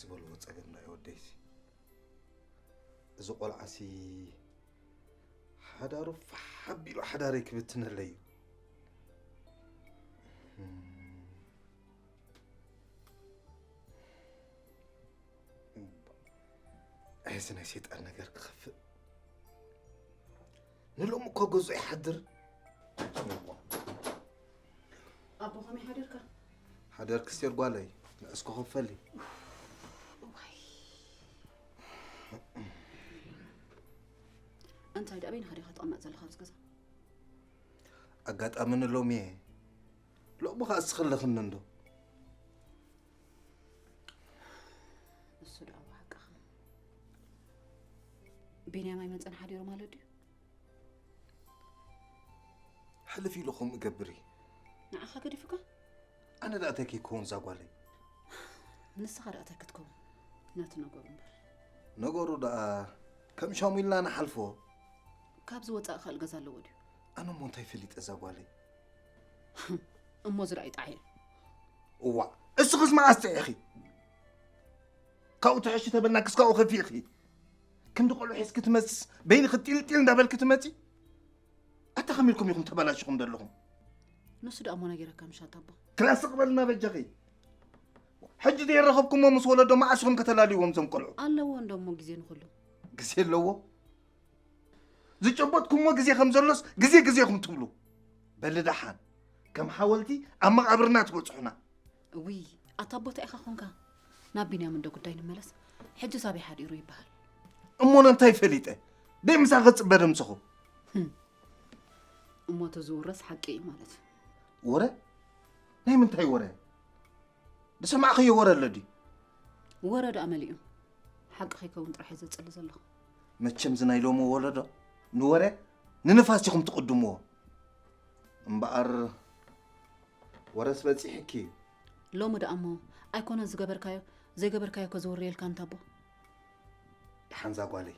ዝበልዎ ጸገም ናይ ወደይሲ። እዚ ቆልዓሲ ሓዳሩ ፋሕ ኣቢሉ ሓዳረይ ክብትነለይ እዩ። እምባ፣ እዚ ናይ ሰይጣን ነገር ክኸፍእ። ንሎሚ እኮ ገዝኡ ይሓድር። ኣቦ፣ ከመይ ሓደርካ? ሓደርክ ስቴር ጓለይ፣ ንዕስኮ ከፈሊ። እዋይ። እንታይ ደኣ በይንኻ ዲኻ ትቕመጥ ዘለኻ ኣብዚ ገዛ? ኣጋጣሚ ንሎሚ እየ። ሎሚ ኸኣ እስኺ ኣለኽኒ እንዶ። እሱ ደኣ ብሓቅኻ። ቢንያም ኣይመጸን ሓዲሩ ማለት ድዩ? ሕልፍ ኢሉ ከምኡ ይገብር እዩ። ንዓኻ ገዲፉካ? ኣነ ደኣ እንታይ ከይከውን እዛ ጓለይ? ንስኻ ደኣ እንታይ ክትከውን? ነቲ ነገሩ እምበር። ነገሩ ደኣ ከም ሻሙ ኢልና ንሓልፎ። ካብዚ ወጻኢ ካልእ ገዛ ኣለዎ ድዩ? ኣነ እሞ እንታይ ፈሊጠ እዛ ጓለይ? እሞ ዝረኣይ ጣዕየ። እዋ፣ እስኽስ መዓስ ጥዒኺ? ካብኡ ትሕሺ ተበልና ክስካኡ ከፊእኺ። ክንዲ ቆልዑ ሒዝኪ ትመጽስ፣ በይንኺ ጢልጢል እንዳበልኪ ትመጺ። ኣታ ከመይ ኢልኩም ኢኹም ተበላሽኹም ዘለኹም? ንሱ ደኣ እሞ ነጊረካ ምሻ ኣታ ኣቦ። ክላስ ቅበልና በጃኺ። ሕጂ ዘይረኸብኩሞ ምስ ወለዶ መዓስ ኢኹም ከተላልይዎም እዞም ቆልዑ? ኣለዎ እንዶ እሞ ግዜ ንኹሉ። ግዜ ኣለዎ? ዝጨበጥኩሞ ግዜ ከም ዘሎስ ግዜ ግዜ ኢኹም ትብሉ። በሊ ደሓን፣ ከም ሓወልቲ ኣብ መቓብርና ትበጽሑና። እውይ፣ ኣታ ኣቦ እንታይ ኢኻ ኾንካ? ናብ ቢንያም እንዶ ጉዳይ ንመለስ። ሕጂ ሳበይ ሓዲሩ ይበሃል? እሞ እንታይ ፈሊጠ? ደይ ምሳኺ ክጽበ ደምሰኹ። ህም። እሞ እቲ ዝውረስ ሓቂ እዩ ማለት እዩ። ወረ? ናይ ምንታይ ወረ? ዝሰማዕኽዮ ወረ ኣሎ ድዩ? ወረ ደኣ መሊኡ። ሓቂ ከይከውን ጥራሕ እየ ዘጽሊ ዘለኹ። መቸም እዚ ናይ ሎሚ ወለዶ ንወረ ንንፋስ ኢኹም ትቕድምዎ። እምበኣር ወረስ በጺሕኪ እዩ። ሎሚ ደኣ እሞ ኣይኮነን ዝገበርካዮ ዘይገበርካዮ እኮ ዘውርየልካ እንታቦ። ደሓን እዛ ጓለይ፣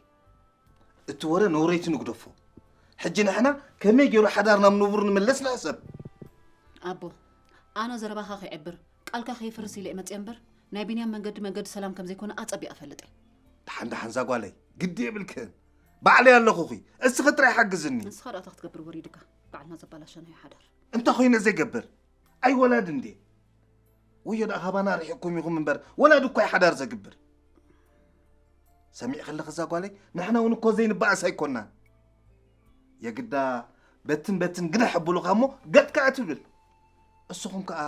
እቲ ወረ ነውረይቲ ንግደፎ። ሕጂ ንሕና ከመይ ገይሩ ሓዳር ናብ ንቡር ንምለስ ንሕሰብ። ኣቦ፣ ኣነ ዘረባኻ ከይዕብር ቃልካ ከይፈርስ ኢለ እየ መፅየ እምበር ናይ ቢንያም መንገዲ መንገዲ ሰላም ከም ዘይኮነ ኣፀቢቐ እፈልጥ እየ። ደሓን ደሓን እዛ ጓለይ ግዲ የብልክን። ባዕለይ ኣለኹኺ። እስኺ ጥራይ ሓግዝኒ። ንስኻ ደኣ እንታይ ክትገብር ወሪድካ? ባዕልና ዘባላሸናዮ ሓዳር። እንታይ ኮይነ ዘይገብር? ኣይ ወላዲ እንዴ? ወዮ ደኣ ካባና ርሒቕኩም ኢኹም እምበር ወላዲ እኮ እዩ ሓዳር ዘግብር። ሰሚዕኺ ኣለኺ እዛ ጓለይ? ንሕና እውን እኮ ዘይንበኣስ ኣይኮናን። የግዳ በትን በትን ግድሕ ኣብሉኻ እሞ ገጥ ከኣ ትብል። እስኹም ከኣ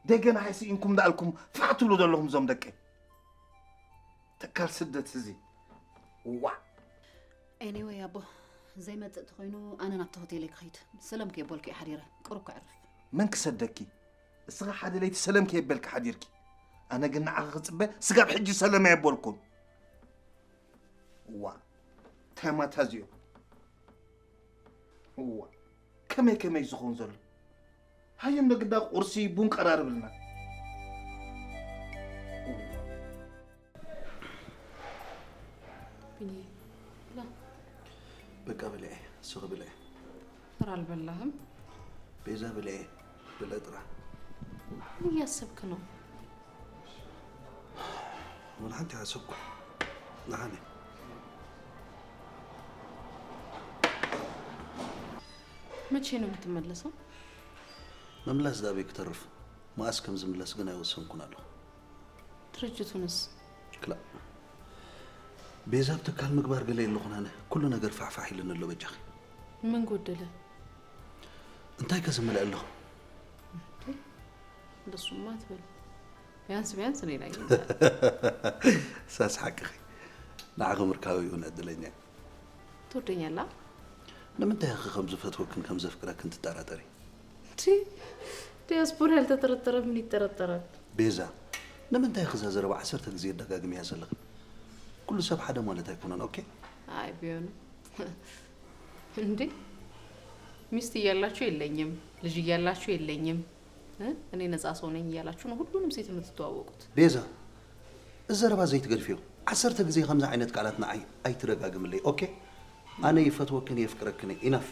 ደገና ሃይ ስኢንኩም ደኣልኩም ፋዕ ትብሉ ዘለኹም እዞም ደቀይ። ተካል ስደት እዚ። ዋዕ። Anyway ኣቦ፣ ዘይመጽእ ተኾይኑ ኣነ ናብቲ ሆቴለይ ክኸይድ። ሰለም ከየበልኩ እየ ሓዲረ። ቁሩብ ከዕርፍ። መን ክሰደኪ? እስኻ ሓደ ለይቲ ሰለም ከየበልኪ ሓዲርኪ። ኣነ ግን ንዓኺ ክጽበ ስጋብ ሕጂ ሰለም ኣየበልኩን። እዋ፣ እንታይ ማታ እዚኦ? እዋ፣ ከመይ ከመይ ዝኸውን ዘሎ? ሃየ እንዶ ግዳ ቁርሲ ቡን ቀራርብልና። ቢኒ፣ ብላ። በቃ ብልዐ፣ ስኺ ብልዐ። ስራ አልበላህም? ቤዛ ብልዐ፣ ብልዐ ጥራ። ምን እያሰብክ ነው? ወላ ሓንቲ ሓሰብኩ። ደሓን እየ። መቼ ነው የምትመለሰው? ምምላስ ዳቤ ክተርፍ፣ መኣስ ከም ዝምለስ ግን ኣይወሰንኩን ኣለኹ። ድርጅቱንስ? ክላእ። ቤዛ፣ ኣብ ትካል ምግባር ገለ የለኹን ኣነ። ኩሉ ነገር ፋሕፋሕ ኢሉኒ ኣሎ በጃኺ። ምን ጎደለ? እንታይ ከ ዝመልአ ኣለኹ? እንዴ? እንደሱማ አትበል። ቢያንስ ቢያንስ እኔ ላይ ሳስ ሓቅኺ። ንዓኺ ምርካበይ እውን ዕድለኛ እየ። ትወደኛለህ? ንምንታይ ኢኺ ከም ዝፈትወክን ከም ዘፍቅረክን ትጠራጠሪ? ቺ፣ ዲያስፖራ ያልተጠረጠረ ምን ይጠረጠራል? ቤዛ፣ ንምንታይ ኢኺ እዛ ዘረባ ዓሰርተ ግዜ ትደጋግምያ ዘለኺ? ኩሉ ሰብ ሓደ ማለት ኣይኮነን፣ ኦኬ? አይ፣ ቢሆንም። እንዴ? ሚስት እያላችሁ የለኝም፣ ልጅ እያላችሁ የለኝም፣ እ? እኔ ነፃ ሰው ነኝ እያላችሁ ነው ሁሉንም ሴት የምትተዋወቁት። ቤዛ፣ እዚ ዘረባ ዘይትገድፍዮ። ዓሰርተ ግዜ ከምዚ ዓይነት ቃላት ንዓይ ኣይትደጋግምለይ፣ ኦኬ? ኣነ ይፈትወክን የፍቅረክን፣ ኢናፍ።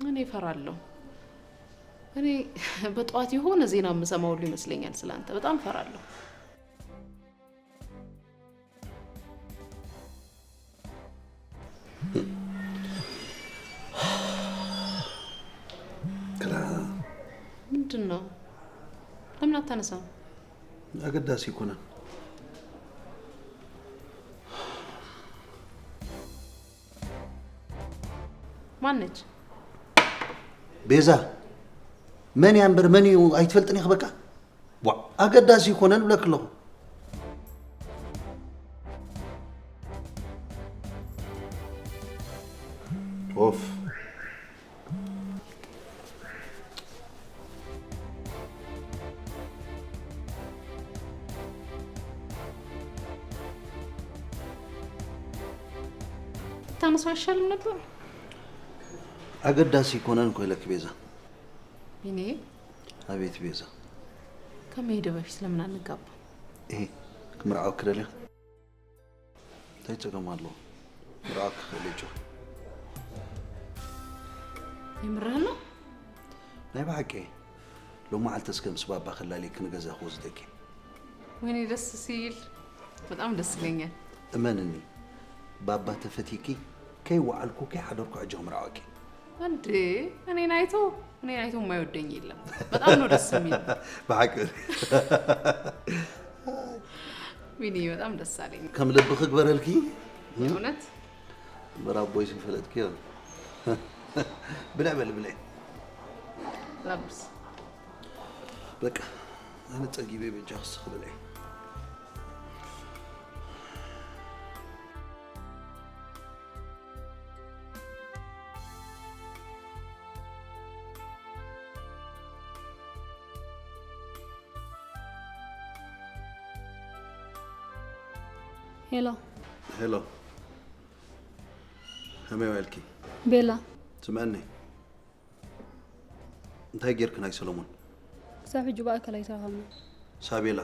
እኔ እፈራለሁ። እኔ በጠዋት የሆነ ዜና የምሰማ ሁሉ ይመስለኛል ስላንተ። በጣም እፈራለሁ። ምንድን ነው? ለምን አታነሳም? ኣገዳሲ ኣይኮነን። ማነች? ቤዛ መን እያ እምበር መን እዩ ኣይትፈልጥን ኢኺ። በቃ ዋ፣ ኣገዳሲ ኣይኮነን እብለኪ ኣለኹ። ኦፍ። ብታነሳው አይሻልም ነበር? ኣገዳሲ ኣይኮነን እኮ ኢለኪ ቤዛ። ቢኒ፣ ኣቤት ቤዛ። ከመሄደ በፊት ለምን አንጋባ? ይሄ ክምርዓው ክደልያ እንታይ ጸገም ኣለዎ? ምርዓው ክኽእል እዩ። የምርህን ነው? ናይ ብሓቂ ሎማዓልቲ እስከ ምስ ባባ ከላልየኪ ንገዛ ክወስደኪ። ወይኔ ደስ ሲል፣ በጣም ደስ ይለኛል። እመንኒ ባባ ተፈቲኪ ከይወዓልኩ ከይሓደርኩ ሕጂ ክምርዓወኪ። እንዴ እኔን አይቶ እኔን አይቶ የማይወደኝ የለም። በጣም ነው ደስ የሚል። ብሓቂ ቢኒ፣ በጣም ደስ አለኝ። ከም ልብኺ ግበረልኪ። እውነት ምራቦይ ዝፈለጥክዮ። ብልዕ በል ብልዕ። ላብስ በቃ ኣነ ጸጊበ በጃ ክስኽ ብልዕ። ሄሎ ሄሎ፣ ከመይ ዋልኪ? ቤላ፣ ስምዐኒ፣ እንታይ ጌርኪ ናይ ሰሎሞን? ክሳብ ሕጂ ብኣካል ኣይተራኸብና። ሳቤላ፣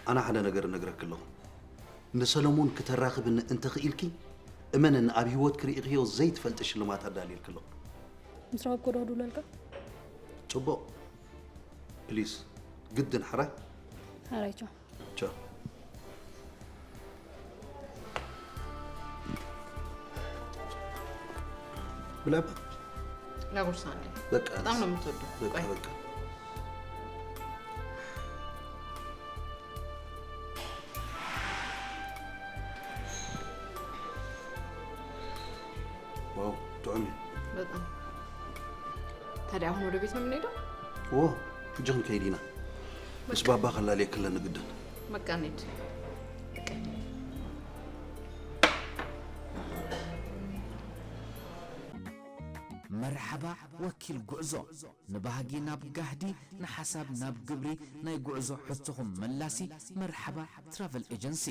ኣነ ሓደ ነገር እነግረኪ ኣለኹ። ንሰሎሞን ክተራኽብኒ እንተኽኢልኪ፣ እመንኒ፣ ኣብ ህይወት ክርኢኽዮ ዘይትፈልጢ ሽልማት ኣዳልየልኪ ኣለኹ። ምስ ረኸብኮ ዶ ክድውለልካ? ጽቡቕ። ፕሊስ፣ ግድን ሓራይ? ሓራይ፣ ቻው። ቻው። ብላባ ላጉርሳ እንዴ? በቃ በጣም ነው የምትወደው። በቃ ቆይ በቃ። ዋው ጥዑም እዩ። በጣም ታዲያ አሁን ወደ ቤት ነው የምንሄደው? ዎ ሕጂ ክንከይድ ኢና። ምስ ባባ ከላልየኪ ኣለኒ ግድን። በቃ እንሂድ። መርሓባ ወኪል ጉዕዞ፣ ንባህጊ ናብ ጋህዲ፣ ንሓሳብ ናብ ግብሪ፣ ናይ ጉዕዞ ሕቶኹም መላሲ። መርሓባ ትራቨል ኤጀንሲ፣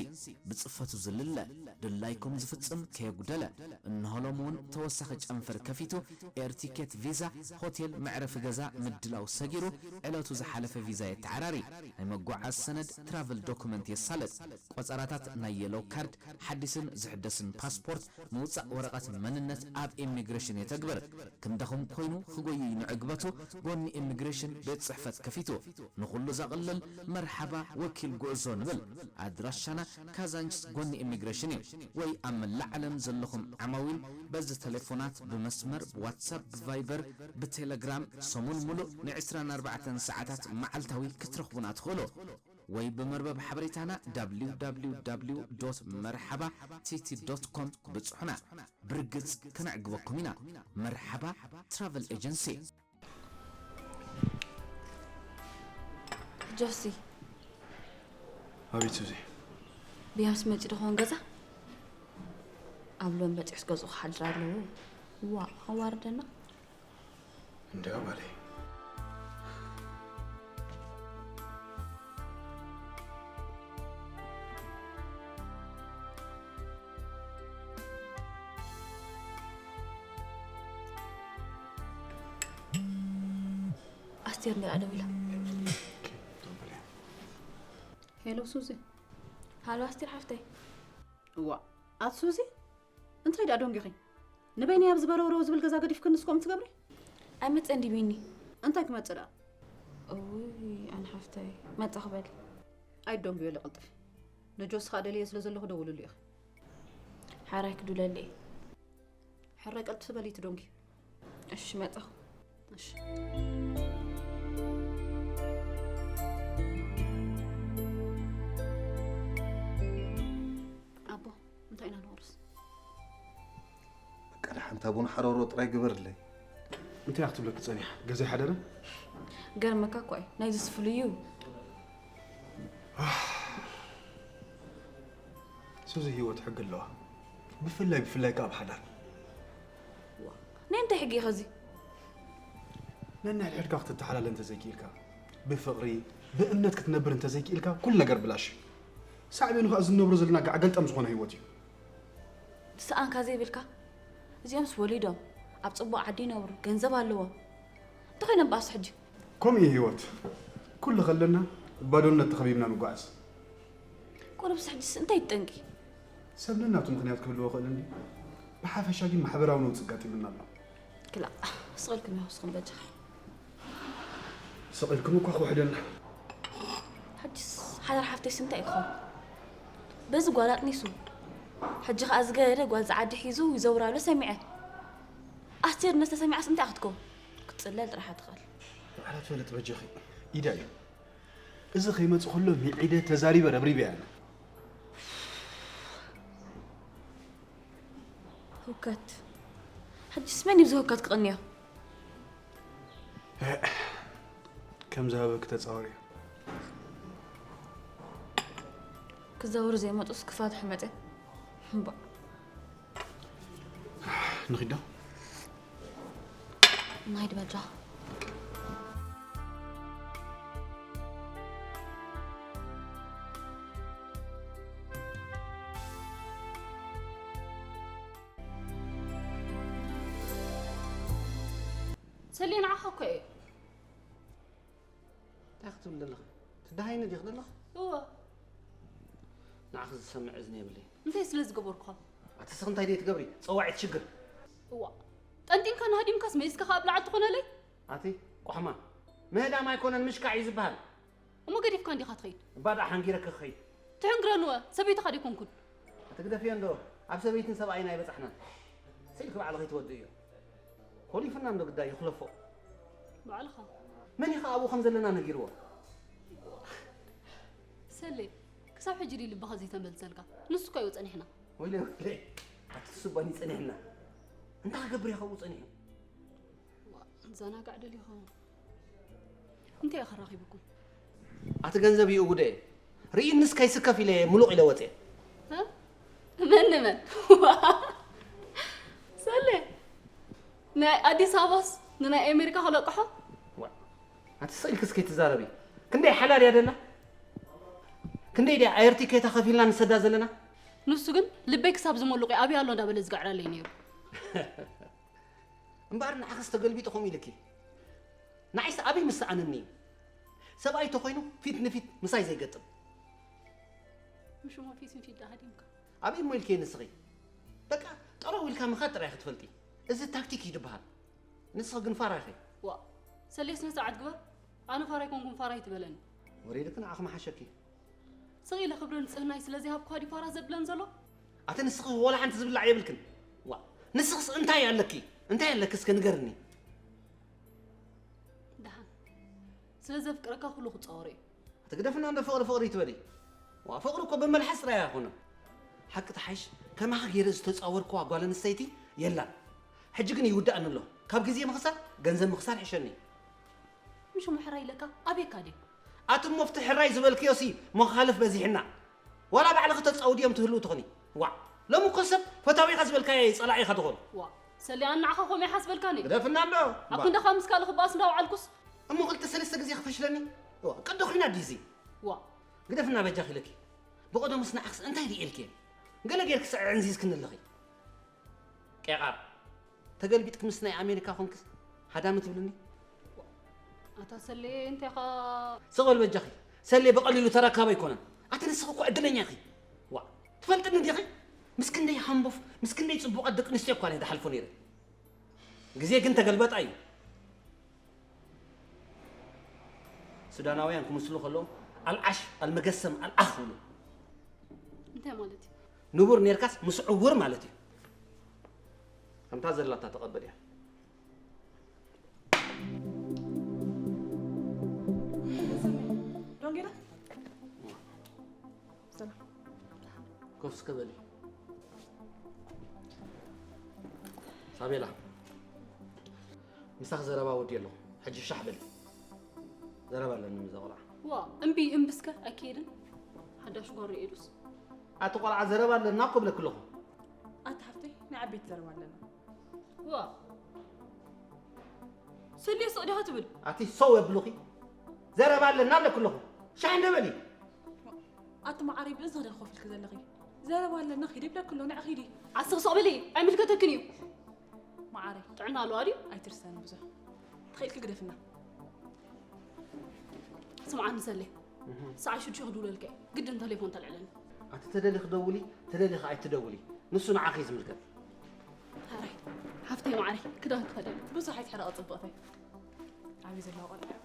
ብጽፈቱ ዝልለ፣ ድላይኩም ዝፍጽም ከየጉደለ። እንሆ ሎም እውን ተወሳኺ ጨንፈር ከፊቱ፣ ኤር ቲኬት፣ ቪዛ፣ ሆቴል፣ መዕረፊ ገዛ ምድላው ሰጊሩ፣ ዕለቱ ዝሓለፈ ቪዛ የተዓራሪ። ናይ መጓዓዝ ሰነድ፣ ትራቨል ዶኩመንት የሳልጥ። ቆጸራታት ናይ የሎ ካርድ፣ ሓዲስን ዝሕደስን ፓስፖርት፣ ምውጻእ ወረቐት መንነት ኣብ ኢሚግሬሽን የተግብር። ክንደኹም ኮይኑ ክጎይይ ንዕግበቱ፣ ጎኒ ኢሚግሬሽን ቤት ጽሕፈት ከፊቱ። ንኹሉ ዘቕልል መርሓባ ወኪል ጉዕዞ ንብል። ኣድራሻና ካዛንችስ ጎኒ ኢሚግሬሽን እዩ። ወይ ኣብ መላእ ዓለም ዘለኹም ዓማዊል በዚ ተሌፎናት ብመስመር ብዋትሳፕ ብቫይበር ብቴሌግራም ሰሙን ሙሉእ ን ዕስራን ኣርባዕተን ሰዓታት መዓልታዊ ክትረኽቡና ትኽእሉ። ወይ ብመርበብ ሓበሬታና www መርሓባ ቲቲ ዶት ኮም ብጽሑና። ብርግጽ ከነዕግበኩም ኢና። መርሓባ ትራቨል ኤጀንሲ። ጆሲ፣ ኣቤት ሱዚ። ቢያንስ መጺ ዶ ኾን ገዛ? ኣብ ሎን በጺሕስ ገዝኡ ክሓድር ኣለዎ። ዋ ኣዋርደና። እንዲያ ባለይ። ኣስቴር እንዲያ ደዊላ። ሄሎ ሱዚ። ሃሎ ኣስቴር ሓፍተይ። እዋ ኣት ሱዚ፣ እንታይ ደኣ ደንጊኺ? ንበይነይ ኣብዚ በረውረው ዝብል ገዛ ገዲፍክንስ ከምኡ ትገብሪ? ኣይመጸን ድዩ ቢኒ? እንታይ ክመጽእ ደኣ? እውይ ኣነ ሓፍተይ መጻ ክበል። ኣይደንጉ በሊ ቅልጥፊ። ንጆሲ ኸኣ ደልየ ስለ ዘለኹ ደውልሉ ኢኺ። ሓራይ ክዱለሊ እየ። ሕራይ ቀልጥፊ በሊ ትደንጉ። እሺ መጻኹ። እሺ። ኣቦ፣ እንታይ ኢና ንወርስ? በቃ፣ ደሓን እታ ቡን ሓሮሮ ጥራይ ግበርለይ። እንታይ እያ ክትብለኪ ጸኒሓ? ገዛ ይሓደረ? ገርመካ እኮ እዩ። ናይዚ ስፍሉ እዩ። ሱዚ፣ ህይወት ሕጊ ኣለዋ። ብፍላይ፣ ብፍላይ ከኣ ኣብ ሓዳር። ዋ፣ ናይ እንታይ ሕጊ እዩ ኸዚ? ነንሕድሕድካ ክትተሓላለ እንተዘይክኢልካ፣ ብፍቕሪ፣ ብእምነት ክትነብር እንተዘይክኢልካ፣ ኩሉ ነገር ብላሽ እዩ። ሳዕቤኑ ከኣ እዚ ንነብሮ ዘለና ጋዕ ገልጠም ዝኾነ ህይወት እዩ። ዝሰኣንካ ዘይብልካ? እዚኦምስ ወሊዶም፣ ኣብ ጽቡቕ ዓዲ ይነብሩ፣ ገንዘብ ኣለዎም። እንታይ ኮይኖም በኣሱ ሕጂ? ከምኡ እዩ ህይወት። ኩሉ ከለና ብባዶነት ተኸቢብና ንጓዓዝ። ቁሩብስ ሕጅስ እንታይ እዩ ጠንቂ? ሰብ ነናቱ ምኽንያት ክህልዎ ይኽእል እንድዩ። ብሓፈሻ ግን ማሕበራዊ ነውጺ ኣጋጢሙና ኣሎ። ክላእ፣ ስቕ ኢልኩም ኢኹም በጃኻ። ስቕ ኢልኩም እኳ ክውሕደና። ሕጅስ ሓዳር ሓፍተይስ እንታይ እዩ ክኸውን? በዚ ጓል ኣጥኒሱ። ሕጂ ኸኣ ዝገደደ ጓል ጸዓዲ ሒዙ ይዘውር ኣሎ ሰሚዐ። ኣስቴር ነዚ ተሰሚዓስ እንታይ ክትከውን? ክትጽለል ጥራሕ ትኽእል። ባዕላ ትፈልጥ በጃኺ። ኢዳ እዩ። እዚ ከይመጽእ ከሎ ሚዒደ ተዛሪበ ረብሪበ እየ ኣነ። ህውከት። ሕጅስ መን እዩ ብዚ ህውከት ክቕንዮ? ከም ዝሃበኪ ተጻወርዮ። ክዛወሩ ዘይመጹስ ክፋትሑ መጺኦም። እምባ። ንኺድ ዶ? ንኺድ በጃ። ሰሌ፣ ንዓኻ እኮ እየ። እንታይ ክትብል ዘለኻ? ትደሃይኒ ዲኺ ዘለኺ? እወ። ንዓኺ ዝሰምዕ እዝኒ የብለይን። እንታይ ስለ ዝገበርኩኻ? ኣቲ ስኺ እንታይ ደይ ትገብሪ? ጸዋዒት ሽግር። እዋ። ጠንጢንካ ናህዲምካስ መሊስካ ከኣ ብላዕሊ ትኾነለይ? ኣቲ ቆሕማ፣ ምህዳም ኣይኮነን ምሽካዕ እዩ ዝበሃል። እሞ ገዲፍካ እንዲኻ ትኸይድ? እባ ደኣ ሓንጊረኪ ክኸይድ። ትሕንግረኒ ወ፣ ሰበይትኻ ደይኮንኩን። ኣቲ ግደፍዮ እንዶ፣ ኣብ ሰበይትን ሰብኣይን ኣይበጻሕናን። ስኢልኪ ባዕልኺ ትወድእዮ። ኮሊፉና እንዶ ግዳይ ይኽለፎ። ባዕልኻ። መን እዩ ኸኣ ኣብኡ ከም ዘለና ነጊርዎ? ሰሌ፣ ክሳብ ሕጂ ድዩ ልብኻ ዘይተመልሰልካ? ንሱ እኮ እዩ ጸኒሕና። ወይለይ፣ ወይለይ፣ ኣቲ ንሱ እባ እዩ ጸኒሕና። እንታይ ክገብር እዩ ካብኡ ጸኒሑ? ዋ፣ ዘናጋዕ ደልዩ ይኸውን። እንታይ እዩ ከራኺብኩም? ኣቲ ገንዘብ እዩ ጉደ። ርእዩንስ ከይስከፍ ኢለ ሙሉቕ ኢለ ወፅየ። እ? መን ንመን? ዋ! ሰሌ፣ ናይ ኣዲስ ኣበባስ ንናይ ኣሜሪካ ክለቅሖ? ዋ! ኣቲ ስቕ ኢልክስ ከይትዛረቢ። ክንደይ ሓላል እያ ደላ? ክንደይ ድያ ኣየር ቲኬታ ከፊልና ንሰዳ ዘለና? ንሱ ግን ልበይ ክሳብ ዝመልቑ ኣበይ ኣሎ እንዳበለ ዝግዕረለይ ነይሩ። እምበኣር ንዓኽስ ተገልቢጡ ከምኡ ኢልኪ። ንዓይስ ኣበይ ምስኣነኒ እዩ? ሰብኣይ ተኾይኑ ፊት ንፊት ምሳይ ዘይገጥም። ምሽ እሞ ፊት ንፊት ደኣ ሃዲምካ። ኣበይ እሞ ኢልኪ ንስኺ? በቃ ጠረው ኢልካ ምኻድ ጥራይ ክትፈልጢ። እዚ ታክቲክ እዩ ዝበሃል። ንስኺ ግን ፋራ ኢኺ። ዋ፣ ሰሌ ስነ ስርዓት ግበር። ኣነ ፋራ ኣይኮንኩን፣ ፋራ ኣይትበለኒ። ወሪድኪ ንዓኺ ምሓሸኪ። ስቕ ኢለ ክብርን ንጽህናይ ስለ ዘይሃብኩኻ ድዩ ፋራ ዘብለን ዘሎ? ኣቲ ንስኺ ወላ ሓንቲ ዝብላዕ የብልክን። ዋ፣ ንስኽስ እንታይ ኣለኪ? እንታይ ኣለኪ እስከ ንገርኒ። ደሓን። ስለ ዘፍቅረካ ኩሉ ክጻወሮ እዩ። ኣቲ ግደፍና እንዶ ፍቕሪ ፍቕሪ ይትበሊ። ዋ፣ ፍቕሪ እኮ ብመልሓስ ጥራይ ኣይኮነን። ሓቂ ትሓይሽ፣ ከማኻ ገይረ ዝተጻወርኩዋ ጓል ኣንስተይቲ የላን። ሕጂ ግን ይውዳእኒ ኣሎ። ካብ ግዜ ምኽሳር፣ ገንዘብ ምኽሳር ይሕሸኒ። ምሽ እሞ ሕራይ ኢለካ፣ ኣቤካ ድዩ? ኣቲ እሞ ፍቲ ሕራይ ዝበልክዮሲ መኻልፍ በዚሕና። ዋላ ባዕልኺ ተጻውድዮም ትህልው ትኾኒ። ዋዕ፣ ሎሚ እኮ ሰብ ፈታዊኻ ዝበልካዮ እዩ ጸላኢኻ ትኾን። ዋዕ፣ ሰሊኣን ንዓኻ ከምኡ ይሓስበልካኒ። ግደፍና ኣሎ። ኣብ ክንዳኻ ምስ ካልእ ክበኣስ እንዳወዓልኩስ? እሞ ክልተ ሰለስተ ግዜ ክፈሽለኒ? ዋዕ፣ ቅዲ ኹይና ድዩ እዚ? ዋዕ። ግደፍና በጃኺ ኢለኪ። ብቐደሙስ ንዓኽስ እንታይ ርእየልኪ እየ? ገለ ጌርኪ ስዕዕንዚዝክኒ ኣለኺ። ቄቓር። ተገልቢጥኪ ምስ ናይ ኣሜሪካ ኾንክስ ሃዳሚ ትብልኒ? ኣታ ሰሌ፣ እንቴኻ? ስቕ በል በጃኺ። ሰሌ ብቐሊሉ ተረካቢ ኣይኮነን። ኣቲ ንስኺ እኮ ዕድለኛ ኢኺ። ዋእ፣ ትፈልጥኒ ዲኺ? ምስ ክንደይ ሃምቦፍ፣ ምስ ክንደይ ጽቡቓት ደቂ ኣንስትዮ እኳ እየ ዝሓልፎ ነይረ። ግዜ ግን ተገልበጣ እዩ። ሱዳናውያን ክምስሉ ከለዉ ኣልዓሽ ኣልመገሰም ኣልዓኽ ይብሉ። እንታይ ማለት እዩ? ንቡር ኔርካስ ምስ ዕውር ማለት እዩ። ከምታ ዘላታ ተቐበል እያ። ኮፍ እስከ በሊ። ሳቤላ፣ ምሳኺ ዘረባ ወዲ ኣለኹ። ሕጂ ሻሕ በሊ። ዘረባ ኣለኒ ምስ እዛ ቆልዓ። ዋ፣ እምቢ፣ እምቢ እስከ ኣይከይድን። ሓዳሽ ጓል ርእየ ዱስ። ኣቲ ቆልዓ ዘረባ ኣለና እኮ ብለኪ ኣለኹ። ኣቲ ሓፍተይ፣ ናይ ዓበይቲ ዘረባ ኣለና። ዋ፣ ሰልየ ስቕ ዲኻ ትብል? ኣቲ ሰው የብሉኺ። ዘረባ ኣለና ብለኪ ኣለኹ። ሻሕ እንደ በሊ። ኣቲ መዓረይ፣ ብእዝንኺ ዲኺ ኮፍ ኢልኪ ዘለኺ? ዘረባ ኣለና፣ ኺዲ ይብለኪ ኣሎ፣ ንዒ ኺዲ። ዓስኺ ስቕ በሊ፣ ኣይምልከተክን እዩ። መዓረይ። ጥዕና ኣለዋ ድዩ? ኣይትርሰኒ ብዙሕ። ተኸኢልኪ ግደፍና። ስምዓኒ ሰሌ፣ እህ። ሰዓት ሽዱሽተ ክድውለልካ እየ። ግድን ተሌፎን ተልዕለኒ። ኣቲ ተደሊኺ ደውሊ፣ ተደሊኺ ኣይትደውሊ። ንሱ ንዓኺ እዩ ዝምልከት። ሕራይ፣ ሓፍተይ መዓረይ፣ ክዳን ክኸደኒ። ብዙሕ ኣይትሕረቒ ጽብቕተይ። ዓብዩ ዘለዋ ቆልዓ እያ።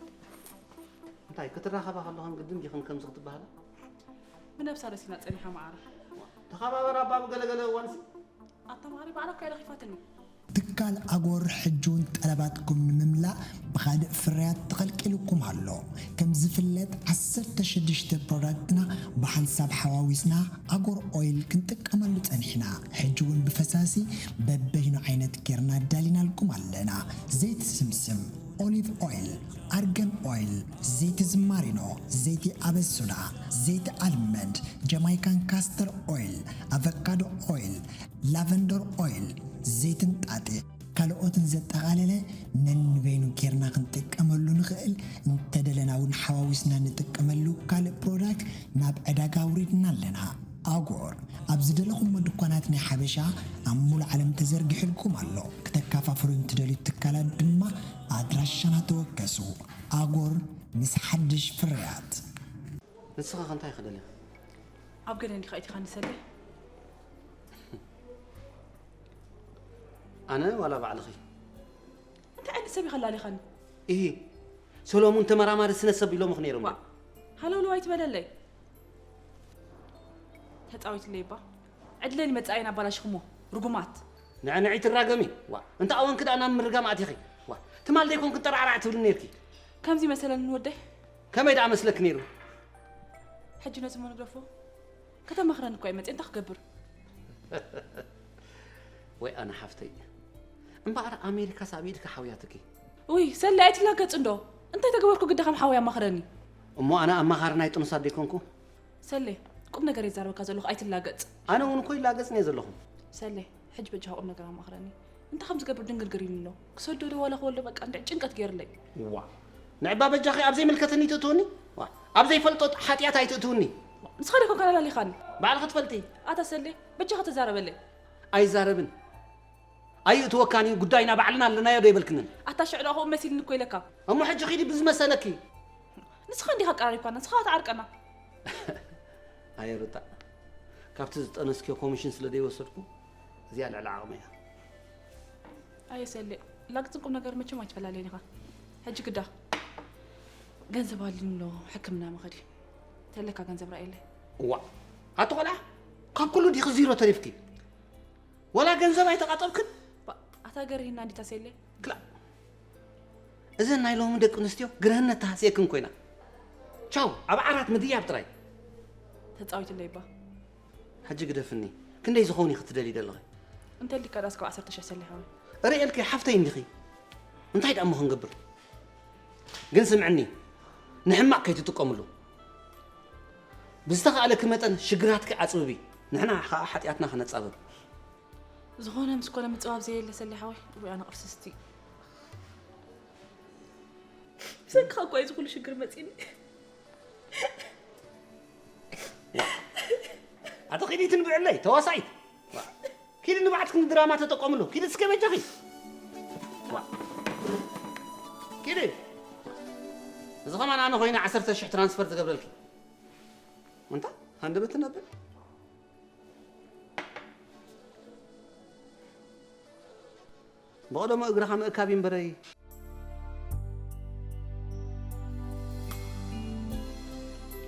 እንታይ፣ ክትራኸባ ከለኹን ግድን ዲኽን ከምዚ ክትበሃላ? ብነብሳ ደሲና ጸኒሓ መዓረይ። ተኸባበር ኣባ ብገለገለ እዋንሲ። ኣታ መዓረይ ባዕላ እኮ እያ ለኺፋትኒ። ትካል ኣጎር ሕጂ እውን ጠለባትኩም ንምምላእ ብኻልእ ፍርያት ተቐልቂሉኩም ኣሎ። ከም ዝፍለጥ ዓሰርተ ሽዱሽተ ፕሮዳክትና ብሓንሳብ ሓዋዊስና ኣጎር ኦይል ክንጥቀመሉ ጸኒሕና። ሕጂ እውን ብፈሳሲ በበይኑ ዓይነት ጌርና ኣዳሊናልኩም ኣለና። ዘይቲ ስምስም፣ ኦሊቭ ኦይል፣ ኣርገን ኦይል፣ ዘይቲ ዝማሪኖ፣ ዘይቲ ኣበሱዳ፣ ዘይቲ ኣልመንድ፣ ጀማይካን ካስተር ኦይል፣ ኣቨካዶ ኦይል፣ ላቨንደር ኦይል፣ ዘይቲ እንጣጢዕ፣ ካልኦትን ዘጠቓለለ ነንበይኑ ጌርና ክንጥቀመሉ ንኽእል፣ እንተደለና እውን ሓዋዊስና ንጥቀመሉ ካልእ ፕሮዳክት ናብ ዕዳጋ ኣውሪድና ኣለና። ኣጎር ኣብ ዝደለኹሞ ድኳናት ናይ ሓበሻ ኣብ ሙሉእ ዓለም ተዘርጊሑልኩም ኣሎ። ክተከፋፍሉ እንትደልዩ ትካላት ድማ ኣድራሻና ተወከሱ። ኣጎር ምስ ሓድሽ ፍርያት። ንስኻ ከ እንታይ ክደልያ? ኣብ ገለ እንዲኻ ኢትኻኒ ሰሌ። ኣነ ዋላ ባዕልኺ? እንታይ ዓይነት ሰብ ኢኻ ኣላሊኻኒ? ኢሂ፣ ሰሎሙን ተመራማሪ ስነ ሰብ ኢሎምኺ ነይሮም ዋ፣ ድዮም? ሃለውለው ኣይትበለለይ። ተጻዊትለይ እባ። ዕድለይ ንመጻኢን ኣባላሽኹሞ። ርጉማት። ንዕንዒ ትራገሚ። ዋ፣ እንተ ኣወንኪ ደኣ ናብ ምርጋም ኣቲኺ። ዋ፣ ትማል ደይኮንኪ ጠራዕራዕ ትብሊ ነይርኪ። ከምዚ መሰለኒ ወደይ? ከመይ ደኣ መስለኪ ነይሩ? ሕጂ ነዚ እሞ ንግደፎ። ከተማኽረኒ እኮ እየ መጽየ፣ እንታይ ክገብር? ወይ ኣነ ሓፍተይ። እምበኣር ኣሜሪካስ ኣብ ኢድኪ ሓውያትኪ። ውይ፣ ሰለይ ኣይትላገጽ እንዶ። እንታይ ተገበርኩ ግዳ ከም ሓወይ ኣማኽረኒ? እሞ ኣነ ኣማኻሪ ናይ ጥኑሳት ደይኮንኩ? ሰሌ፣ ቁም ነገር እየ ዝዛረበካ ዘለኹ፣ ኣይትላገጽ። ኣነ እውን እኮ ይላገጽን እየ ዘለኹ። ሰሌ፣ ሕጂ በጃኻ ቁም ነገር ኣማኽረኒ። እንታይ ከም ዝገብር ድንግርግር ኢሉኒ ኣሎ። ክሰዶ ዶ ዋላ ክወልዶ፣ በቃ እንድዒ ጭንቀት ገይርለይ። ዋ፣ ንዕባ በጃኺ ኣብ ዘይምልከተኒ ትእትውኒ? ዋ፣ ኣብ ዘይፈልጦ ሓጢኣት ኣይትእትውኒ። ንስኻ ዶ ኮንካ ኣላሊኻኒ? ባዕልኺ ትፈልጢ። ኣታ ሰሌ፣ በጃኻ ተዛረበለይ። ኣይዛረብን። ኣይእትወካን እዩ፣ ጉዳይና ባዕልና ኣለናዮ ዶ ኣይበልክንን? ኣታ ሽዑ ደኣ ከምኡ መሲልኒ እኮ ኢለካ። እሞ ሕጂ ኺዲ ብዝመሰለኪ። ንስኻ እንዲኻ ኣቀራሪብካና፣ ንስኻ ትዓርቀና። ኣየ ሩታ፣ ካብቲ ዝጠነስክዮ ኮሚሽን ስለ ዘይወሰድኩ፣ እዚኣ ልዕሊ ዓቕመይ እያ። ኣየ ሰሌ፣ ላግጽን ቁም ነገር መቸም ኣይትፈላለየን ኢኻ። ሕጂ ግዳ ገንዘብ ኣድልዩኒ ኣሎ፣ ሕክምና መኸዲ። ተለካ ገንዘብ ርኣየለይ። እዋእ፣ ኣቲ ቆልዓ፣ ካብ ኩሉ ዲኺ ዚሮ ተሪፍኪ? ዋላ ገንዘብ ኣይተቓጠብክን? ባ-፣ ኣታ ገርሂና እንዲታ ሴሌ። ክላእ። እዘን ናይ ሎሚ ደቂ ኣንስትዮ ግርህነት ተሃስየክን ኮይና። ቻው፣ ኣብ ዓራት ምድያብ ጥራይ። ተጻዊትለይ እባ። ሕጂ ግደፍኒ። ክንደይ ዝኸውን ኢኺ ትደልዪ ዘለኺ? እንተሊካ ዳስ ካብ ዓሰርተ ሽሕ ሰሊሕ ሓወይ። ርእየልኪ ሓፍተይ እንዲኺ። እንታይ ደኣ እሞ ክንገብር? ግን ስምዕኒ፣ ንሕማቕ ከይትጥቀምሉ። ብዝተኻእለኪ መጠን ሽግራትኪ ኣጽብቢ። ንሕና ኸኣ ሓጢኣትና ክነጻብብ። ዝኾነ ምስ ኮነ ምጽባብ ዘየለ ሰሊሕ ሓወይ። ወይ ኣነ ቅርስስቲ። ብሰንክኻ እኮ እዩ እዚ ኩሉ ሽግር መጺኒ። ኣቲ ኪዲ ትንብዕለይ ተዋሳኢት። ኪዲ ንባዕትኪ ንድራማ ተጠቀምሉ። ኪዲ እስከ በጃኺ። ኪዲ። እዚ ኸማን ኣነ ኮይነ ዓሰርተ ሽሕ ትራንስፈር ዝገብረልኪ። እንታ ሃንደበት ትነብዕ። ብቐደሙ እግርኻ ምእካብ እዩ እምበረይ።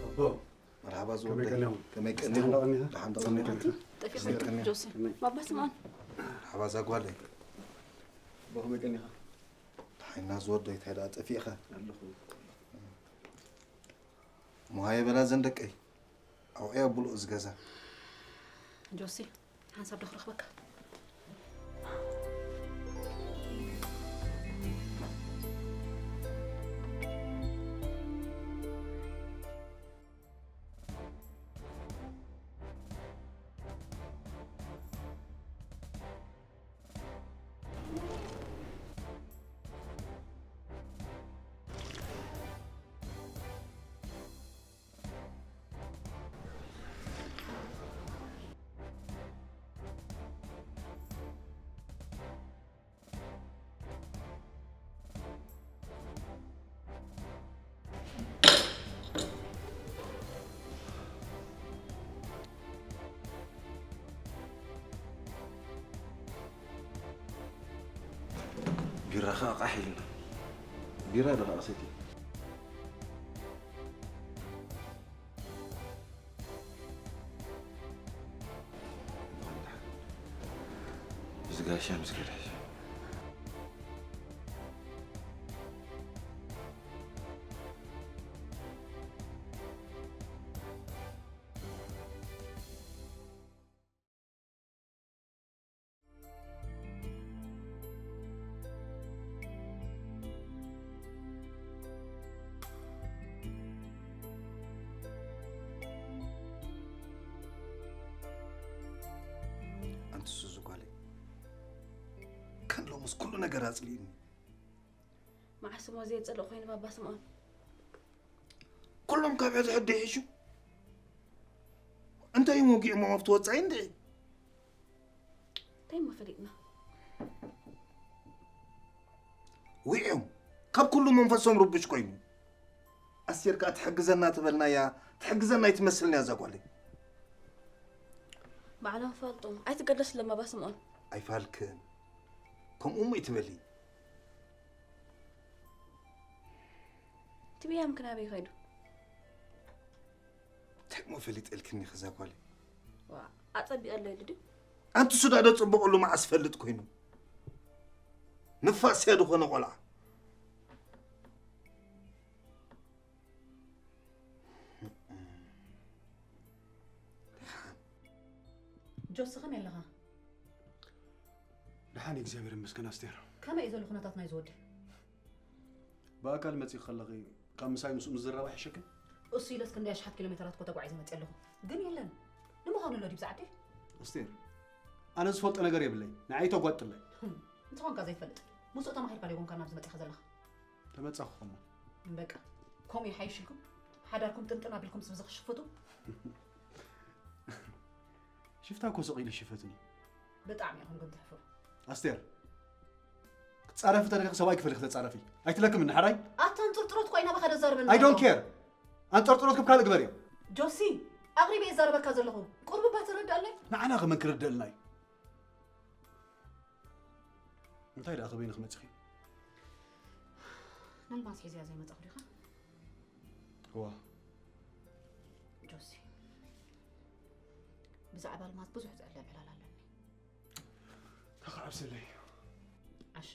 ኣቦ፣ መርሓባ ከመይ ዝወደይ። ቀኒኹም? ከመይ ደሓን ቀኒኹም? ዶ ቀኒኻ? ደሓን ዶ ከመይ ቀኒኻ? ቀኒኻ? ጠፊእኩም ከመይ ቀኒኻ? ጆሲ። ከመይ? ባባ ስምዖን። መርሓባ እዛ ጓለይ። ኣቦ ከመይ ቀኒኻ? ደሓን ኢና ዝወደይ፣ እንታይ ደኣ ጠፊእኻ? ኣለኹ። እሞ ሃየ በላ ዘን ደቀይ። ኣውዕያ ብልኡ እዚ ገዛ። ጆሲ፣ ሓንሳብ ዶ ክረኽበካ? ቢራ ኸዓ ቃሕ ኢልና። ቢራ ዶ ኸዓ ሰትየ? እዚ ጋሻ ምስ ገዳሽ። ኣንቲ ሱዚ ጓለይ፣ ከም ሎምስ ኩሉ ነገር ኣጽሊእኒ። መዓስ እሞ ዘየጽልእ ኮይኑ ባባ ስምኦን? ኩሎም ካብ ሕድ ሕድ ይሕሹ። እንታይ እዮም ወጊኦሞ ኣብቲ ወጻኢ እንድዒ? እንታይ እሞ ፈሊጥና? ውዒኦም። ካብ ኩሉ መንፈሶም ርቡሽ ኮይኑ። ኣስቴር ከኣ ትሕግዘና ትበልናያ፣ ትሕግዘና ኣይትመስልን እያ እዛ ጓለይ። ባዕሎም ፈልጡ። ኣይትገደስሎም ባባ ስምኦን። ኣይፋልክን። ከምኡ እሞ ኣይትበሊ። እቲ ብያም ክናበይ ከይዱ? እንታይ እሞ ፈሊጠልክኒ ከዛ ጓለይ? ዋ፣ ኣጸቢቐለይ ኢሉ ድዩ? ኣንቲ ሱዳ ዶ ጽቡቕሉ መዓስ ፈልጥ ኮይኑ? ንፋስያ ዝኾነ ቆልዓ። ጆሲ፣ ከመይ ኣለኻ? ደሓን፣ እግዚኣብሔር ይመስገን ኣስቴር። ከመይ እዩ ዘሎ ኩነታት ናይዚ ወዲ? ብኣካል መጺእኪ ከለኺ ካብ ምሳይ ምስኡ ምዝራብ ኣይሕሸክን? እሱ ኢለስ ክንደይ ኣሽሓት ኪሎ ሜተራት እኮ ተጓዒዘ መጺአ ኣለኹ። ግን የለን። ንምዃኑ ኣሎ ድዩ ብዛዕባይ? ኣስቴር፣ ኣነ ዝፈልጦ ነገር የብለይ። ንዓይ ተጓጥለይ። ህም፣ እንተኾንካ ዘይትፈልጥ። ምስኡ ተማሂርካ ዶ ይኾንካ ናብዚ መጺኻ ዘለኻ? ተመጻኹ እሞ። በቃ፣ ከምኡ ይሓይሽ ኢልኩም ሓዳርኩም ጥንጥን ኣቢልኩም ስብ ዝኽሽፍቱ። ሽፍታ እኮ ስቕ ኢሉ ይሽፈትኒ። ብጣዕሚ ኢኹም ግን ትሕፍሩ። ኣስቴር፣ ክትጻረፊ ተደሊኺ ሰብኣይ ክፈሊ ክተጻረፊ ኣይትለክም እንሓራይ? ኣታ እንጥርጥሮት ኮይና ባኻ ደዛርበና I don't ኣለኹ። Care። ኣንጠርጥሮት ክብ ካልእ ግበርዮ። ጆሲ፣ ኣቕሪበ እየ ዛረበካ ዘለኹ። ቁርብ እባ ተረድኣለይ። ንዓና ከመን ክርድኣልና እዩ? እንታይ ደኣ ከበይኒ ክመጽኺ? ነልማስ ሒዘያ ዘይመጻኹ ዲኻ? እዋ። ጆሲ፣ ብዛዕባ ኣልማዝ ብዙሕ ዝዕለብ ዕላል ኣለኒ። ተኸዓብስለይ። ዓሻ፣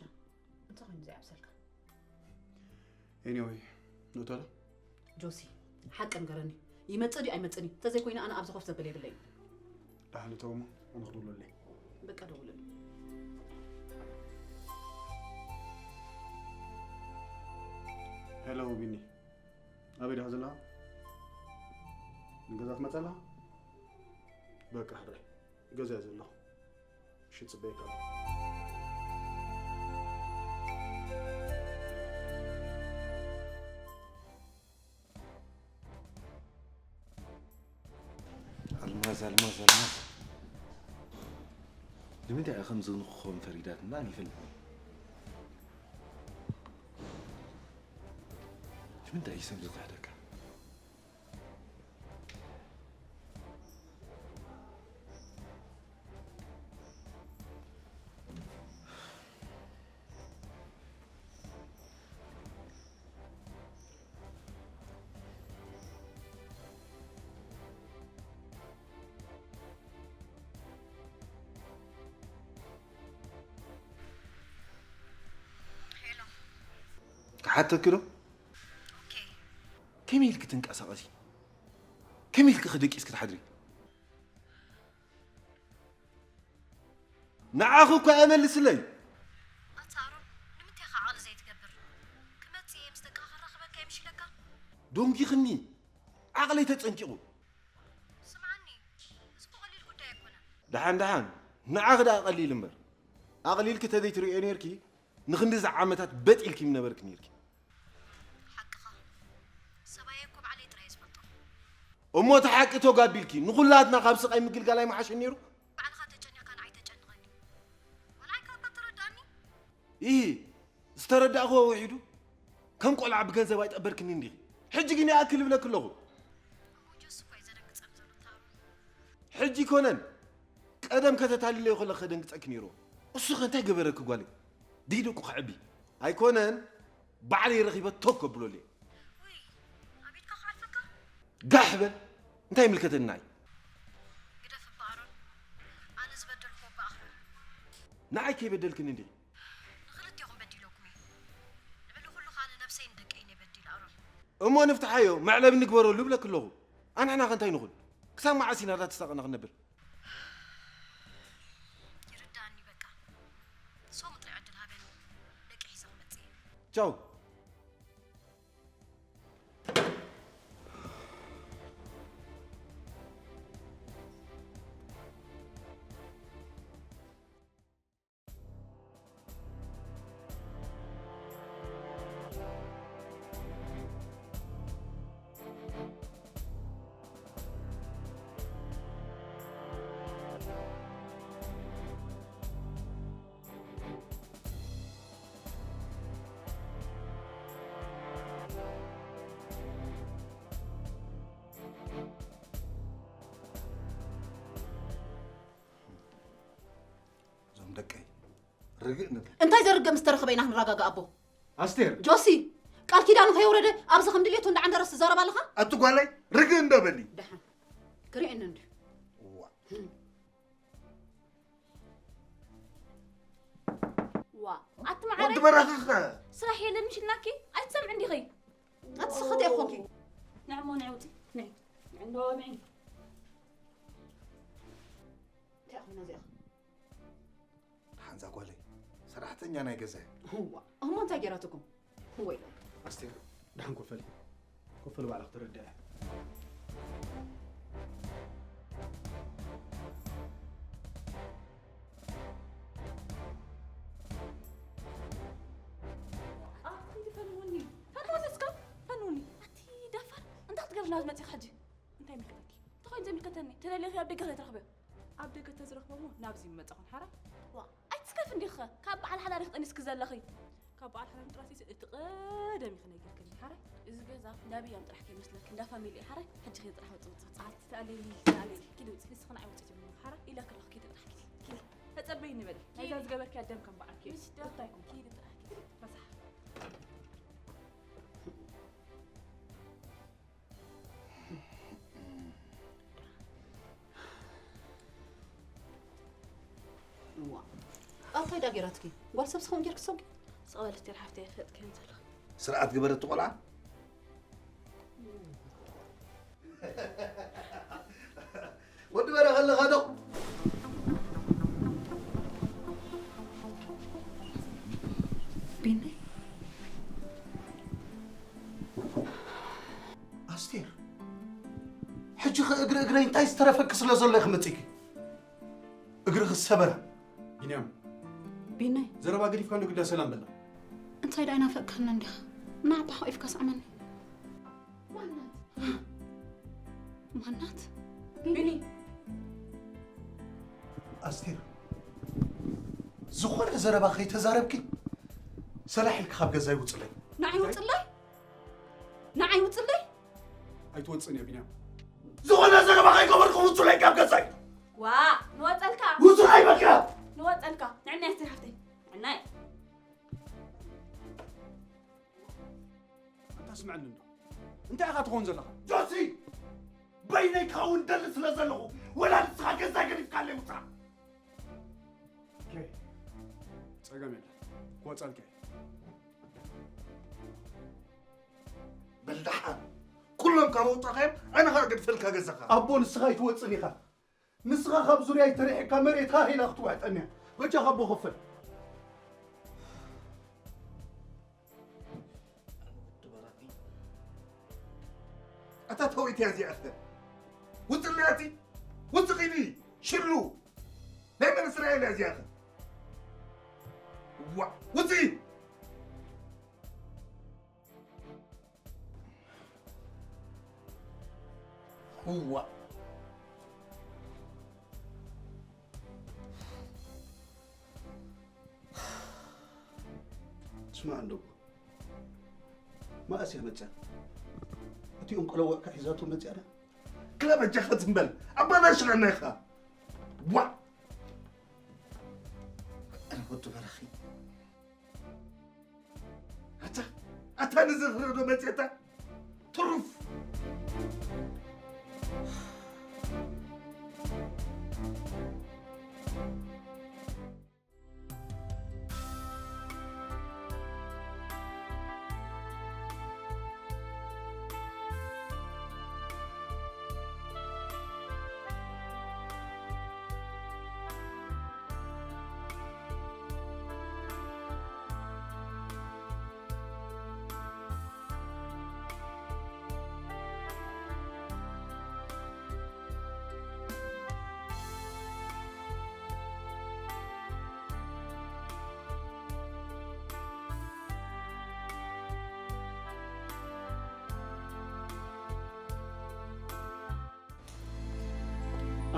እንታይ ኮይኑ ዘይዓብሰልካ? Anyway፣ ንእቶ ዶ? ጆሲ፣ ሓቂ ንገረኒ። ይመጽእ ድዩ ኣይመጽእን እዩ? እንተዘይኮይኑ ኣነ ኣብዚ ኮፍ ዘብል የብለይን። ደሓን እተው እሞ፣ ኣነ ክድውለለይ። በቃ ደውለሉ። ሄሎ ቢኒ፣ ኣበይ ዲኻ ዘለኻ? ንገዛ ትመጽእ ኣለኻ? በቃ ሕራይ፣ ገዛ እየ ዘለኹ። እሺ፣ ጽበየካ ኣለኹ። ኣልማዝ፣ ኣልማዝ፣ ኣልማዝ። ንምንታይ እያ ከምዚ ንክኸውን ፈሪዳትና? ኣነ ይፈልጥ። ንምንታይ እዩ ሰብ ዝኽሕደካ? ሄሎ። ክሓተኪ ዶ? ኦኬ። ከመይ ኢልኪ ትንቀሳቐሲ? ከመይ ኢልኪ ክደቂስ ክትሓድሪ? ንዓኺ እኮ እያ መልስለይ። ኣታ ኣሮን፣ ንምንታይ ኢኻ ዓቕሊ ዘይትገብር? ክመጽእ እየ፣ ምስ ደቅኻ ክራኸበካ እየ፣ ምሽ ኢለካ? ዶንጊኽኒ። ዓቕለይ ተጸንቂቑ። ስምዓኒ፣ እዚ እኮ ቀሊል ጉዳይ ኣይኮነን። ደሓን ደሓን፣ ንዓኺ ደኣ ቀሊል እምበር። ኣቕሊልኪ ተዘይትርእዮ ኔርኪ፣ ንኽንድዚ ዓመታት በጥ ኢልኪ ምነበርኪ ኔርኪ። ሓቅኻ። ሰብኣየይ እኮ ባዕለይ ጥራይ እየ ዝፈልጦ። እሞ እቲ ሓቂ ቶግ ኣቢልኪ፣ ንኹላትና ካብ ስቓይ ምግልጋል ኣይምሓሸን ኔሩ? ባዕልኻ ተጨኒቕካ ንዓይ ተጨንቐኒ። ዋላ ኣይካ እኳ ትረዳእኒ? ኢሂ፣ ዝተረዳእኽዎ ውሒዱ። ከም ቆልዓ ብገንዘብ ኣይጠበርክኒ እንዲኺ። ሕጂ ግን ይኣክል እብለኪ ኣለኹ። እሞ ጆሲ እኮ እዩ ዘደንግጸኒ ዘሎ፣ ታሩ። ሕጂ ኣይኮነን። ቀደም ከተታልለዮ ከለኺ ከደንግጸኪ ኔርዎ። እሱ ኸ እንታይ ገበረኪ ጓለይ? ድሂዱ እኮ ክዕቢ። ኣይኮነን፣ ባዕለይ ረኺበ ቶክ ከብሎ እየ። ውይ፣ ኣብ ኢድካ ክዓርፈካ? ጋሕ በል። እንታይ ይምልከተኒ ንዓይ? ግደፍ እባ ኣሮን። ኣነ ዝበደልኩዎ እባ ኣኽብር። ንዓይ ከይበደልክኒ እንዲኺ? ንኽልቴኹም በዲለኩም እየ። ልዕሊ ኩሉ ኸኣ ንነብሰይን ንደቀይን እየ በዲለ ኣሮን። እሞ ንፍትሓዮ፣ መዕለቢ ንግበረሉ እብለኪ ኣለኹ። ኣንሕና ኸ እንታይ ንኹን? ክሳብ መዓስ ኢና እንዳተሳቐና ክንነብር? ይርዳእኒ በቃ። ሶሙ ጥራይ ዕድል ሃበኒ። ደቂ ሒዘ ክመጽእ እየ። ቻው። እዞም ደቀይ ርግእ ንብል። እንታይ ዘርግእ ምስ ተረኸበ ኢና ክንረጋጋእ ኣቦ? ኣስቴር። ጆሲ፣ ቃል ኪዳኑ ከየውረደ ኣብዚ ከም ድሌቱ እንዳዓንደረስ ትዛረብ ኣለኻ? ኣቲ ጓለይ ርግእ እንዶ በሊ። ደሓን ክርእየኒ እንድዩ። እዋ። ዋ፣ ኣቲ መዓረይ። ወዲ በራኺ ኸ? ስራሕ የለን ምሽ ኢልናኪ? ኣይትሰምዕን ዲኺ? ኣቲ ስኽቲ ኢኺ ኮንኪ። ንዕሞ ንዕውቲ። ንዒ። ንዕንዶ ንዒ። እንታይ ኢኹም ነዚኣ? ሓንዛ ጓለይ፣ ሰራሕተኛ ናይ ገዛ እያ። እዋ፣ እሞ እንታይ ገይራትኩም? እወ ኢሎም። ኣስቴር፣ ደሓን ኮፈሊ። ኮፈሊ ባዕላ ክትርዳእ እያ። ኣቲ ፈንውኒ፣ ፈንውኒ እስከ፣ ፈንውኒ። ኣቲ ደፋር፣ እንታይ ክትገብሪ ናብዚ መጺኻ ሕጂ? እንታይ ይምልከተኪ? እንታይ ኮይኑ ዘይምልከተኒ? ተደሊኺ ኣብ ደገ ከይትረኽብዮ። ኣብ ደገ ተዝረኽቦ እሞ ናብዚ ይመጻኹን ሓራ? ዋ፣ ኣይትስከፍ እንዲኺ። ካብ በዓል ሓዳር ኢኺ ጠኒስኪ ዘለኺ። ካብ በዓል ሓዳር ጥራይ እቲ ቀደም ኢኺ ነጊርክኒ ሓራ? እዚ ገዛ እንዳ ብያም ጥራሕ ከይመስለኪ፣ እንዳ ፋሚሊ ሓራ? ሕጂ ኸይዲ ጥራሕ ውጽእ፣ ውጽእ፣ ውጽእ። ኣቲ ተኣለይኒ፣ ተኣለይኒ። ኪዲ ውጽእ፣ ንስኺ ንዓይ ውጽእ ትብልኒ ሓራ? ኢለኪ ኣለኹ፣ ኪዲ ጥራሕ ኪዲ። ኪዲ። ተጸበይኒ በሊ። ናይዛ ኪዲ። ዝገበርኪያ ደም ከም በዓል ኪዲ። ምሽ ዶ? እንታይ ይኹን? ኪዲ ጥራሕ ኪዲ። ረሳሕ። እዋ። ኣታይ ዳ ገይራትኪ? ጓል ሰብ ስኹም ጌርኪ ሰጉ? ስቕ በል ኣስቴር ሓፍተይ፣ ኣይትፈልጥክያን ዘለኺ። ስርዓት ግበሪ እቲ ቆልዓ። ወዲ በረ ከለኻ ዶ? ቢኒ። ኣስቴር፣ ሕጂ ኸ እግሪ እግረይ እንታይ ዝተረፈኪ ስለ ዘሎ ኢኺ መጺእኪ? እግርኺ ዝሰበረ። ቢንያም። ቢናይ። ዘረባ ገዲፍካ እንዶ ግዳ ሰላም በላ። እንታይ ደኣ ይናፈቅካና እንዲኻ? ንዓባ ሓቂፍካ ስዓመኒ። ማናት? ማናት? ቢኒ። ኣስቴር፣ ዝኾነ ዘረባ ከይተዛረብኪ ሰላሕ ኢልኪ ካብ ገዛይ ውፅለይ። ንዓይ ውፅለይ? ንዓይ ውፅለይ? ኣይትወፅእን እየ ቢንያም። ዝኾነ ዘረባ ከይገበርኩ ውፁለይ ካብ ገዛይ። ዋ፣ ንወፀልካ። ውፁለይ በቃ። ንወፀልካ። ንዕናይ ኣስቴር ሓፍተይ። ንዕናይ። ኣንታ ስምዐኒ እንዶ። እንታይ ኢኻ ትኸውን ዘለኻ? ጆሲ! በይነይ ክኸውን ደሊ ስለ ዘለኹ፣ ወላ ንስኻ ገዛይ ገዲፍካለይ ውፃእ። ኦኬ። ጸገም የለን። ክወጸልካ እየ። በል ደሓን። ኩሎም ካብ ኣውጻእካዮም፣ ኣነ ኸኣ ገድፈልካ ገዛኻ። ኣቦ፣ ንስኻ ኣይትወጽእን ኢኻ። ንስኻ ካብ ዙርያይ ተሪሕካ መሬት ሃህ ኢላ ክትውሕጠኒ እያ። በጃኻ ኣቦ ክፈል። ኣታ ተውኢት እያ እዚኣኸ። ውፅእ እያ እቲ። ውፅእ ኺዲ። ሽሉ። ናይ መን እስራኤል እያ እዚኣኸ። ዋ፣ ውፅእ። እዋ። ስማዕ እንዶ። መኣስ እያ መፅያ? እቲኦም ቆለወዕካ ሒዛቶ መፅያ ዳ? ክላ በጃኻ ትም በል። ኣባላሽረና ኢኻ። ዋ! ኣረ ወዲ በራኺ። ኣታ፣ ኣታ ንዝኽሪ ዶ መፅየታ? ትሩፍ።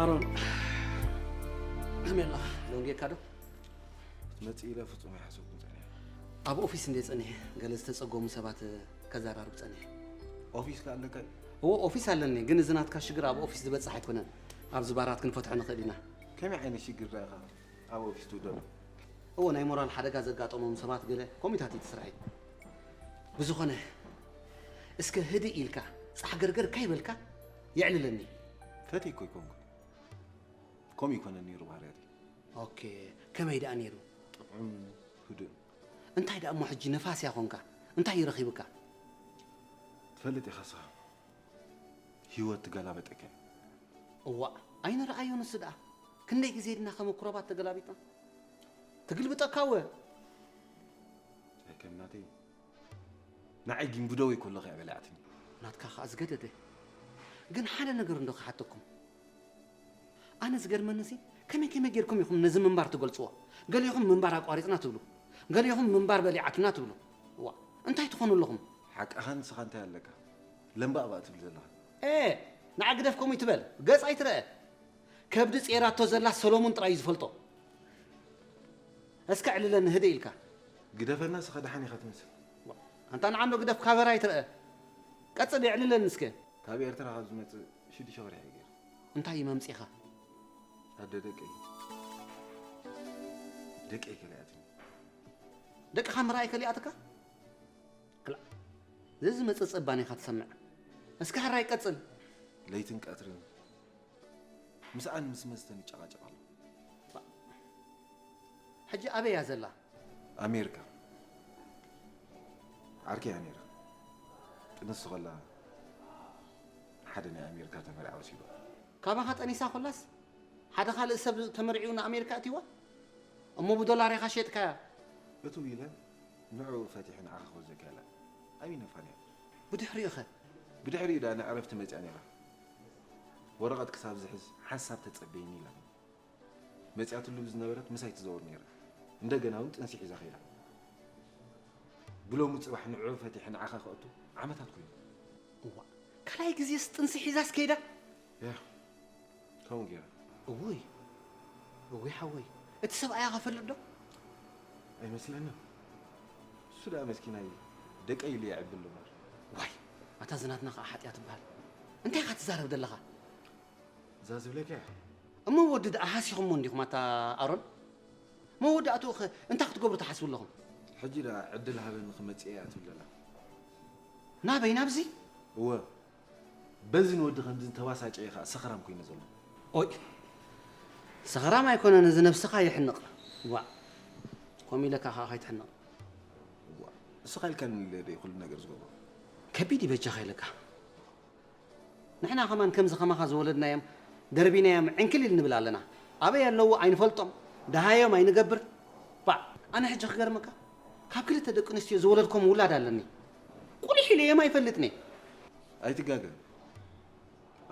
ኣሮን፣ ከመይ ኣለኻ? ደንጊየካ ዶ? ክትመጽእ ኢለ ፍጹም ኣይሓሰብኩን ጸኒሐ። ኣብ ኦፊስ እንደ ጸኒሐ፣ ገለ ዝተጸገሙ ሰባት ከዘራርብ ጸኒሐ። ኦፊስ ከ ኣለካ? እዎ፣ ኦፊስ ኣለኒ፣ ግን እዚ ናትካ ሽግር ኣብ ኦፊስ ዝበጽሕ ኣይኮነን። ኣብዚ ባራት ክንፈትሖ ንኽእል ኢና። ከመይ ዓይነት ሽግር ደኣ ኢኻ ኣብ ኦፊስ ትውደሎ? እዎ፣ ናይ ሞራል ሓደጋ ዘጋጠሞም ሰባት ገለ ኮሚታት እዩ እቲ ስራሐይ። ብዝኾነ፣ እስከ ህድእ ኢልካ፣ ጻሕ ገርገር ካይበልካ የዕልለኒ። ፈትየ እኮ ኣይኮንኩን። ከምኡ ይኮነን ነይሩ ባህርያተይ። ኦኬ፣ ከመይ ደኣ ነይሩ? ጥዑም፣ ህዱእ። እንታይ ደኣ እሞ ሕጂ ነፋስያ ኾንካ? እንታይ እዩ ረኺቡካ? ትፈልጥ ኢኻ ንስኻ። ህይወት ትገላበጠካ እያ። እዋእ፣ ኣይንረኣዮ ንሱ ደኣ። ክንደይ ግዜ ድና ከም ክሮባት ተገላቢጥና? ትግልብጠካ እወ። ኣይ ከም ናተይ። ንዓይ ጊንጉደወይ ከለኺ እያ በሊዓትኒ። ናትካ ኸኣ ዝገደደ። ግን ሓደ ነገር እንዶ ክሓተኩም። ኣነ ዝገርመኒሲ፣ ከመይ ከመይ ጌርኩም ኢኹም ነዚ ምንባር ትገልጽዎ? ገሊኹም ምንባር ኣቋሪጽና ትብሉ፣ ገሊኹም ምንባር በሊዓትና ትብሉ። ዋእ፣ እንታይ ትኾኑ ኣለኹም? ሓቅኻ ንስኻ እንታይ ኣለካ? ለምባእ ባእ ትብል ዘለኻ። ኤ፣ ንዓ ግደፍ ከምኡ ይትበል፣ ገጽ ኣይትረአ። ከብዲ ጼራቶ ዘላ ሰሎሙን ጥራይ እዩ ዝፈልጦ። እስከ ዕልለኒ ህድእ ኢልካ። ግደፈና፣ ንስኻ ደሓን ኢኻ ትመስል። ዋእ፣ ኣንታ ንዓ እንዶ ግደፍ ካቨራ ኣይትረአ። ቀጽል የዕልለኒ እስከ። ካብ ኤርትራ ካብ ዝመጽእ ሽዱሽተ ወርሒ እዩ ገይሩ። እንታይ እዩ መምጺኻ? ኣደ ደቀይ። ደቀይ ከሊኣትኒ። ደቅኻ ምርኣይ ከሊኣትካ? ክላእ። ዘዝመጽእ ጸባን ኢኻ ትሰምዕ። እስከ ሕራይ ቀጽል። ለይትን ቀትርን ምስኣን ምስ መስተን ይጨቓጨቕ ኣሎ። ሕጂ ኣበይ እያ ዘላ? ኣሜሪካ። ዓርከይ እያ ነይራ። ጥንሲ ከላ ሓደ ናይ ኣሜሪካ ተመርዓ ወሲዱ። ካባኻ ጠኒሳ ኮላስ ሓደ ካልእ ሰብ ተመርዒኡ ንኣሜሪካ ኣእትይዋ? እሞ ብዶላር ኢኻ ሸጥካያ? እትው ኢለ ንዕኡ ፈቲሐ ንዓኻ ክወስደካ ኢላ። ኣሚነፋ ነይረ። ብድሕሪኡ ኸ? ብድሕሪኡ ደኣ ንዕረፍቲ መጺኣ ነይራ። ወረቐት ክሳብ ዝሕዝ ሓንሳብ ተጸበይኒ ኢላትኒ። መጺኣትሉ ብዝነበረት ምሳይ ትዘውር ነይራ። እንደገና እውን ጥንሲ ሒዛ ከይዳ። ብሎሚ ጽባሕ ንዕኡ ፈቲሐ ንዓኻ ከእቱ ዓመታት ኮይኑ። እዋእ፣ ካልኣይ ግዜስ ጥንሲ ሒዛስ ከይዳ? ያ፣ ከምኡ ገይራ። እውይ፣ እውይ ሓወይ፣ እቲ ሰብኣያ ኸፈልጥ ዶ? ኣይመስለንን። እሱ ደኣ መስኪናይ ደቀይ ኢሉ የዕብል እምበር። ዋይ፣ ኣታ ዝናትና ኸኣ ሓጢኣ ትበሃል። እንታይ ኢኻ ትዛረብ ዘለኻ? እዛ ዝብለካ እያ። እሞ ወዲ ደኣ ሃሲኹሞ እንዲኹም ኣታ ኣሮን? መወዳእትኡ ኸ እንታይ ክትገብሩ ትሓስቡ ኣለኹም? ሕጂ ደኣ ዕድል ሃበኒ ክመጽእ እያ ትብል ዘላ። ናበይ ናብዚ? እወ። በዚ ንወዲ ከምዚ ተባሳጨየ ኸኣ ሰኽራም ኮይነ ዘሎ። ኦይ። ሰኽራም ኣይኮነን፣ እዚ ነብስኻ የሕንቕ። ዋእ። ከምኡ ኢለካ ኸኣ ከይትሕንቕ። ዋእ። እስኻ ኢልካኒ ኢለ ዶ ኩሉ ነገር ዝገብሮ? ከቢድ እዩ በጃኻ ኢለካ። ንሕና ከማን ከምዚ ከማኻ ዝወለድናዮም ደርቢናዮም ዕንክሊል ንብል ኣለና። ኣበይ ኣለዉ ኣይንፈልጦም። ደሃዮም ኣይንገብር። ባዕ፣ ኣነ ሕጂ ክገርመካ፣ ካብ ክልተ ደቂ ኣንስትዮ ዝወለድኮም ውላድ ኣለኒ። ቁሊሕ ኢለዮም ኣይፈልጥን እየ። ኣይትጋገ።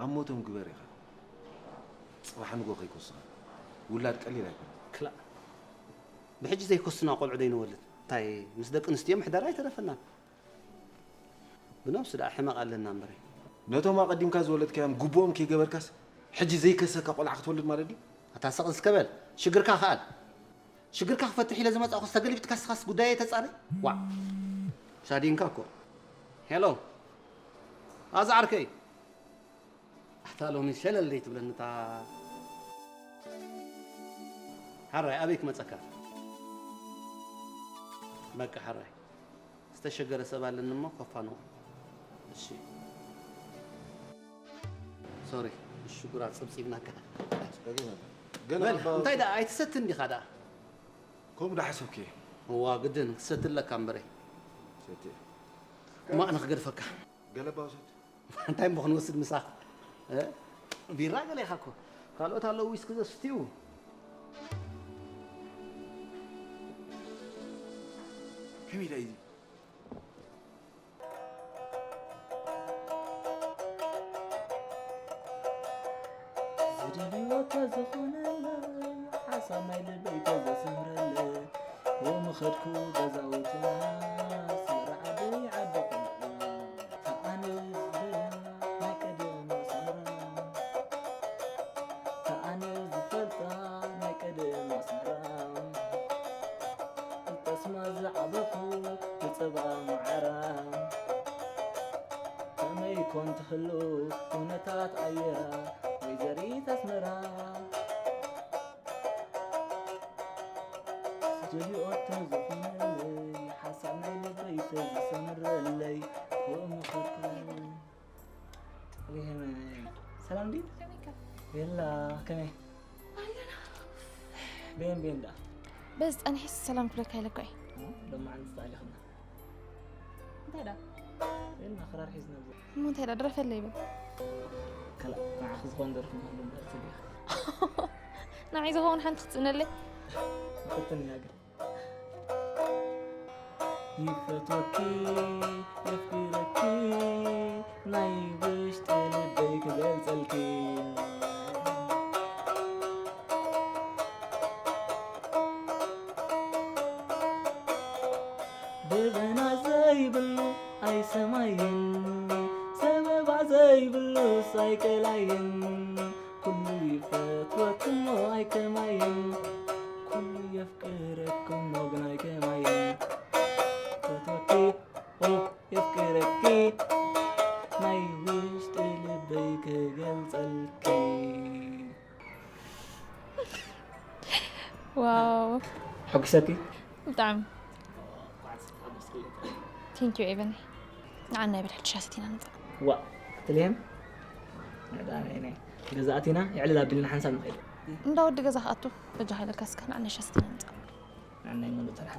ኣብ ሞቶም ግበር ኢኻ። ጽባሕ ንጎ ከይኮስኻ። ውላድ ቀሊል ኣይኮነን። ክላእ። ብሕጂ ዘይኮስና ቆልዑ ደይንወልድ። እንታይ ምስ ደቂ ኣንስትዮ ምሕዳር ኣይተረፈናን። ብነብሱ ደኣ ሕመቕ ኣለና እምበረይ። ነቶም ኣቐዲምካ ዝወለድካዮም ግቡኦም ከይገበርካስ ሕጂ ዘይከሰካ ቆልዓ ክትወልድ ማለት ድዩ? ኣታ ሰቕ እስከ በል፣ ሽግርካ ከኣል። ሽግርካ ክፈትሕ ኢለ ዝመጻእኩስ ተገልቢጥካ ንስኻስ ጉዳየይ ተጻሪ? ዋዕ። ሻዲንካ እኮ። ሄሎ። ኣዛ ዓርከይ። ኣታ ሎሚ ሸለል ደይ ትብለኒ እታ። ሓራይ ኣበይ ክመጸካ? በቃ ሓራይ። ዝተሸገረ ሰብ ኣለኒ እሞ ከፋንዎ። እሺ። ሶሪ፣ ሽጉራ ጸብጺብናካ። ገና በል፣ እባ እንታይ ደኣ ኣይትሰትን ዲኻ ደኣ? ከምኡ ዶ ሓሰብኪ? እዋ ግድን ክትሰቲ ኣለካ እምበረይ። ሰቲ። እሞ ኣነ ክገድፈካ። ገለባ ውሰድ። እንታይ እሞ ክንወስድ ምሳኽ? እ? ቢራ ገለ ኢኻ እኮ። ካልኦት ኣለዉ ዊስኪ ዘስትዩ። ከመይ ኢላ እዩ? ዝደልዮ ተዝኾነለይ ሓሳብ ናይ ልበይ ተዘሰምረለይ ብምኸድኩ ገዛውትና ስምረ ዓደይ ዓዲ ቁልዕና ተኣነ ዝደልያ ናይ ቀደም ኣስመራ ተኣነ ዝፈልጣ ናይ ቀደም ኣስመራ ብጠስማ ዝዓበኹ ብጸባ መዓራ ከመይ ኮን ትህሉ ኩነታት ኣየራ ወይዘሪት ኣስመራ ዝደልዮ ተዝኾነለይ ሓሳብ ናይ ልበይ ተዝሰምረለይ ክምኸርኩ ሰላም ድዩ? ቤላ ከመይ? ቤን ቤን ዳ በዚ ጸኒሐስ ሰላም ክብለካ ኢለ እኮ እየ። ሎማዓንቲ ተኣሊኽና እንታይ ዳ ቤላ ክራር ሒዝና እሞ እንታይ ዳ ድረፈለይ በል። ከላ ንዓኺ ዝኾን ደርፊ ንኽንብል ደርፊ ድያ? ንዓይ ዝኸውን ሓንቲ ክትጽእነለይ። ይፈትወኪ የፍቅረኪ ናይ ውሽጢ ልበይ ክገልጸልኪ ደበና ዘይብሉ ኣይሰማይን ሰበባ ዘይብሉ ኣይቀላይን ኩሉ ይፈትወኪ እሞ ኣይከማይን ኩሉ የፍቅረኪ እሞ ግን ኣይከማይን ፈትወኪ ኦ የፍቅረኪ ናይ ውሽጢ ልበይ ክገልጸልኪ ዋው ሕጉሰኪ ብጣዕሚ ቴንኪዩ ኤቨን ንዓና ይበል ሕድሻ ሰቲና ንምፃእ ዋ ክትልየን ገዛ ኣቲና የዕልል ኣቢልና ሓንሳብ ንኸይድ እንዳ ወዲ ገዛ ክኣቱ በጃ ሃይለካ እስከ ንዓና ሻ ሰቲና ንምፃእ ንዓና ይመሉ ተርሓ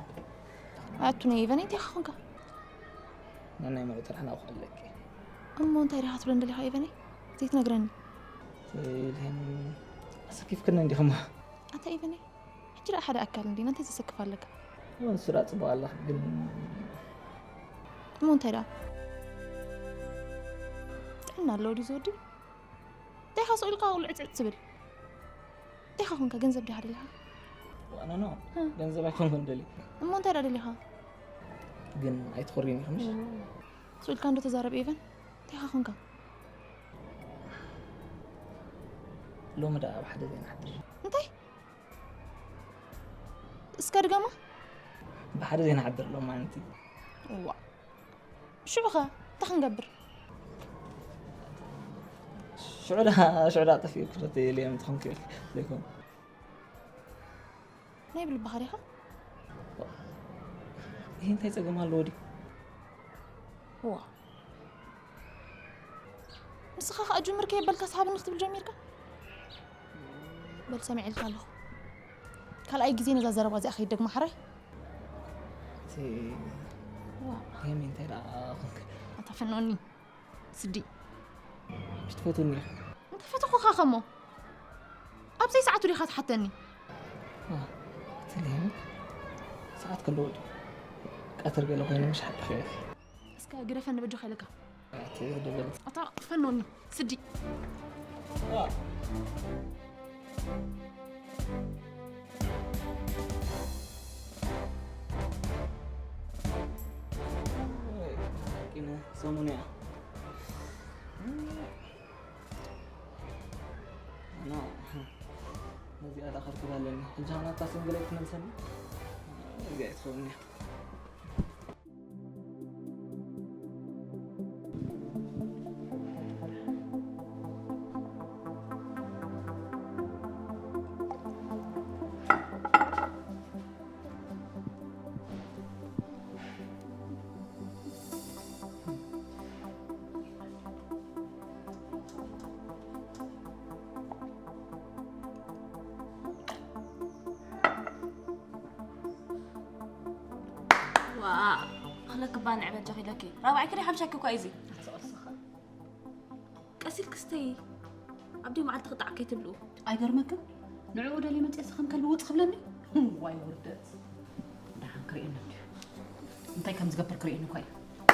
ኣቱ ነይ ኤቨን እንታይ ኾንካ ንዓና ይመሉ ተርሓ ናብኹ ኣለኪ እሞ እንታይ ዲኻ ትብለን ደሊኻ ኤቨን ዘይትነግረኒ ልሄን ኣሰኪፍክኒ እንዲኹማ ኣታ ኤቨን ሕጂ ደኣ ሓደ ኣካል እንዲና እንታይ ዘሰክፍ ኣለካ ንሱ ደኣ ጽቡቕ ኣላ ግን እሞ እንታይ ደኣ ጥዕና ኣለዎ ድዩ ዝወዲ እንታይ ኻስኡ ኢልካ ቁልዕጽዕ ትብል እንታይ ኻ ኮንካ ገንዘብ ዲኻ ደሊኻ ዋናኖ ገንዘብ ኣይኮንኩን ደሊ እሞ እንታይ ደኣ ደሊኻ ግን ኣይትኾሪን ኢኹምሽ ስኡ ኢልካ እንዶ ተዛረብ ኤቨን እንታይ ኻ ኮንካ ሎሚ ደኣ ኣብ ሓደ ዘይንሓድር እንታይ እስከ ድገማ ብሓደ ዘይንሓድር ሎማንቲ እዋ ሽዑኸ እንታይ ክንገብር ሽዑ ዳ ሽዑ ዳ ጠፊኡ ክረተ የለ ምትኾን ክብል ዘይኮን ናይ ብልባኻ ዲኻ ይህ እንታይ ጸገም ኣለዎ ድዩ እዋ ንስኻ ኸኣ ጅምር ከየበልካ ስሓብኒ ክትብል ጀሚርካ በል ሰሚዐልካ ኣለኹ ካልኣይ ግዜ ነዛ ዘረባ እዚኣ ከይደግማ ሓራይ እቲ ሄሚ እንታይ ደኣ ኮንክ ኣታ ፈኖኒ ስዲ ምሽ ትፈትውኒ ኢኻ እንተፈተኹኻ ኸሞ ኣብዘይ ሰዓቱ ዲኻ ትሓተኒ ትልሂኒ ሰዓት ክንደው ድዩ? ቀትር ገለ ኮይኑ ምሽ ሓቂ ኺኢኺ። እስከ ግደፈኒ በጆኻ ኢለካ። ኣቲ ደበል። ኣታ ፈኖኒ ስዲ። ሰሙን እያ። እና ነዚኣ ደኣ ከርክባ ኣለኒ። ሕጂ ሃናታ ስንግለይ ትመልሰኒ? እዚኣ እያ ትኸውን እያ። ዋ፣ ክለክ ባንዕ በጃኺ ኢለኪ። ራብዓይ ክዲ ሓምሻኪ እኳ እዩ እዚ። ኣትቕርስኻ። ቀስ ኢልኪ ስተይ። ኣብ ዲዩ መዓልቲ ክጣዕ ከይትብልኡ። ኣይገርመክን? ንዕኡ ደልየ መፅየ ስኽን ከልቢ ውፅ ክብለኒ? ዋይ ውርደት። ደሓን ክርእየኒ እንድዩ። እንታይ ከም ዝገብር ክርእየኒ እኳ እዩ።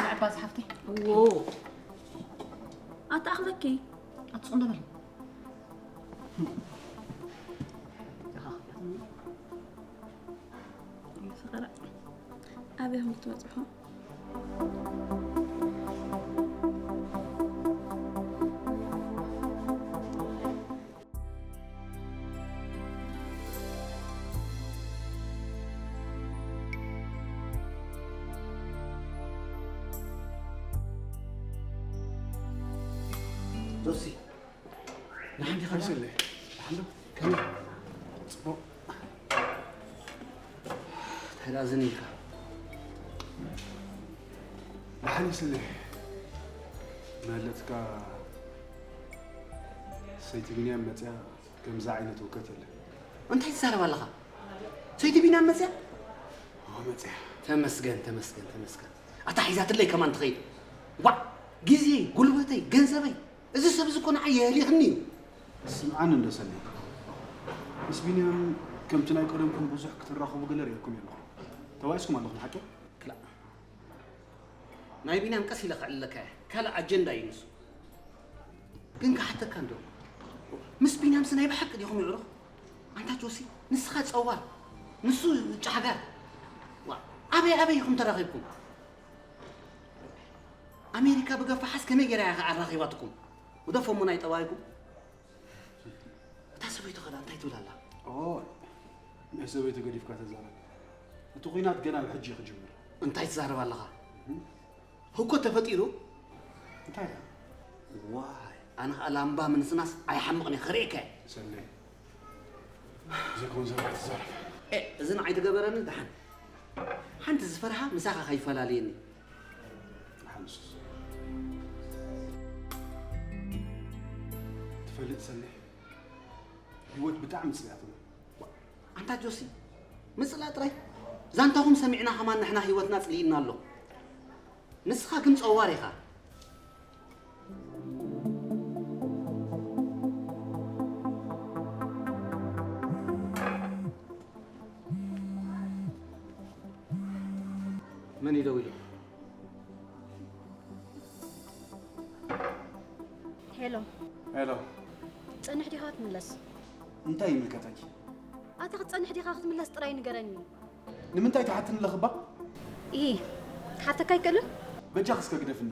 ንዕባ ዝሓፍተይ። እዎ። ኣታ ኣኽለኪ። ኣትፁ እንደበል። ይስኸራ። ኣበይ ኢኹም ክትበፅሑ? ጆሲ፣ ደሓን ዲኻ? ጆሲ፣ ደሓን ዶ? ከመይ? ጽቡቕ። እንታይ ደኣ ዝን ኢልካ? ደሓን ስለ መለትካ ሰይቲ ቢንያም መጽያ ከምዛ ዓይነት እውከት የለን። እንታይ ትዛረብ ኣለኻ? ሰይቲ ቢንያም መጽያ? እዎ፣ መጽያ። ተመስገን፣ ተመስገን፣ ተመስገን። ኣታ ሒዛትለይ ከማን ትኸይድ። ዋእ! ግዜይ፣ ጉልበተይ፣ ገንዘበይ። እዚ ሰብ እዚ እኮ ንዓይ የህሊኽኒ እዩ። ስምዓኒ እንዶ ሰኒ። ምስ ቢንያም ከምቲ ናይ ቀደምኩም ብዙሕ ክትራኸቡ ገለ ርእየኩም የለኹም። ተባኢስኩም ኣለኹም፣ ሓቂ? ክላእ። ናይ ቢንያም ቀስ ኢለ ከዕልለካ እየ። ካልእ ኣጀንዳ እዩ ንሱ። ግን ክሓተካ እንዶ፣ ምስ ቢንያምስ ናይ ብሓቂ ዲኹም የዕሩኽ? ኣንታ ጆሲ፣ ንስኻ ጸዋር፣ ንሱ ጫሕጋር። ዋ፣ ኣበይ ኣበይ ኢኹም ተራኺብኩም? ኣሜሪካ ብገፋሓስ ከመይ ገይራ እያ ኣራኺባትኩም? ግደፎ እሞ ናይ ጠባይኩም። እታ ሰበይቱ ኸ እንታይ ትብል ኣላ? ኦይ፣ ናይ ሰበይቱ ገዲፍካ ተዛረብ። እቲ ኲናት ገና ኣብ ሕጂ እዩ ክጅምር። እንታይ ትዛረብ ኣለኻ? እህ። ህውከት ተፈጢሩ? እንታይ ደኣ? ዋይ፣ ኣነ ኸኣ ላምባ ምንስናስ ኣይሓምቕን እየ፣ ክርእየካ እየ። ሰለይ፣ ዘይኮን ዘረባ ትዛረብ። ኤ፣ እዚ ንዓይ ትገበረኒ ደሓን። ሓንቲ ዝፈርሃ ምሳኻ ከይፈላለየኒ። ደሓን ንሱስ። ትፈልጥ ሰለይ፣ ህይወት ብጣዕሚ ጽልያትና። ኣንታ ጆሲ፣ ምጽላእ ጥራይ? ዛንታኹም ሰሚዕና ከማን ንሕና ህይወትና ጽሊእና ኣሎ። ንስኻ ግን ጸዋር ኢኻ። መን እዩ ደዊሉ? ሄሎ። ሄሎ። ትጸንሕ ዲኻ ክትምለስ? እንታይ ይምልከተኪ? ኣታ ክትጸንሕ ዲኻ ክትምለስ ጥራይ ንገረኒ። ንምንታይ ትሓትኒ ኣለኺ እባ? ኢሂ፣ ክሓተካ ኣይክእልን? በጃኺ እስከ ግደፍኒ።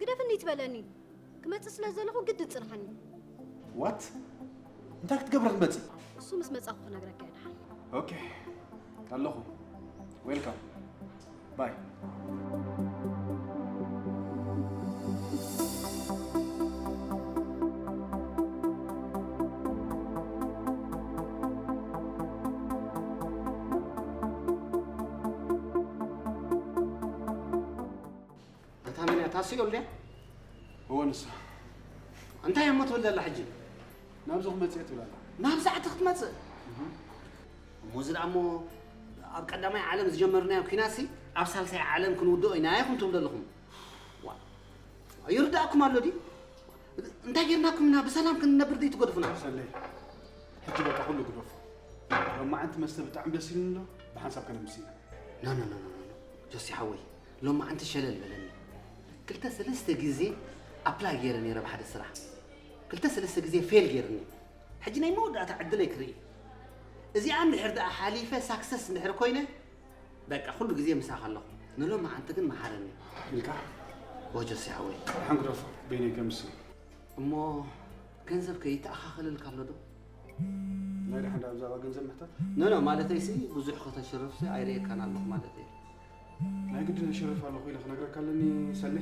ግደፍኒ ትበለኒ። ክመጽእ ስለ ዘለኹ ግድን ጽንሓኒ። ዋት? እንታይ ክትገብሪ ክትመጺ? እሱ ምስ መጻኹ ክነግረካ እየ ደሓን። ኦኬ። ኣለኹ። ዌልካም። ባይ። እታ መን እያ? እታ ሲኦል ድያ? እወ፣ ንሳ። እንታይ እያ እሞ ትብል ዘላ ሕጂ? ናብዚ ክመጽእ እየ ትብል ኣላ። ናብዚ ዓዲ ክትመጽእ? እህ። እሞ እዚ ደኣ እሞ ኣብ ቀዳማይ ዓለም ዝጀመርናዮ ኲናትሲ ኣብ ሳልሳይ ዓለም ክንውድኦ ኢና ኢኹም ትብሉ ኣለኹም። ዋ፣ ይርድኣኩም ኣሎ ድዩ? እንታይ ጌርናኩም ኢና ብሰላም ክንነብር ደይ ትገድፉና? ሰለይ፣ ሕጂ በቃ ኩሉ ግደፎ። ሎማዓንቲ መስተ ብጣዕሚ ደስ ኢሉኒ ኣሎ። ብሓንሳብ ከነምሲ ኢና። ኖ ኖ ኖ ኖ ኖ ጆሲ ሓወይ፣ ሎማዓንቲ ሸለል በለኒ። ክልተ ሰለስተ ግዜ ኣፕላይ ገይረ ነይረ ብሓደ ስራሕ። ክልተ ሰለስተ ግዜ ፌል ገይርኒ። ሕጂ ናይ መወዳእታ ዕድለይ ክርኢ። እዚኣ እንድሕር ደኣ ሓሊፈ ሳክሰስ እንድሕር ኮይነ፣ በቃ ኩሉ ግዜ ምሳኻ ኣለኹ። ንሎማዓንቲ ግን መሓረኒ። ኢልካ ኦ ጆሲ ሓወይ። ሓንኩረፍ በይነይ ከምሲ እሞ ገንዘብ ከይተኣኻኸለልካ ኣሎ ዶ? ናይ ደሓን ዳ ብዛዕባ ገንዘብ ምሕታት ኖ ኖ ማለተይሲ ብዙሕ ከተሽርፍሲ ኣይርእየካን ኣለኹ ማለተይ። ናይ ግድን እሽርፍ ኣለኹ ኢለ ክነግረካ ኣለኒ ሰሌ።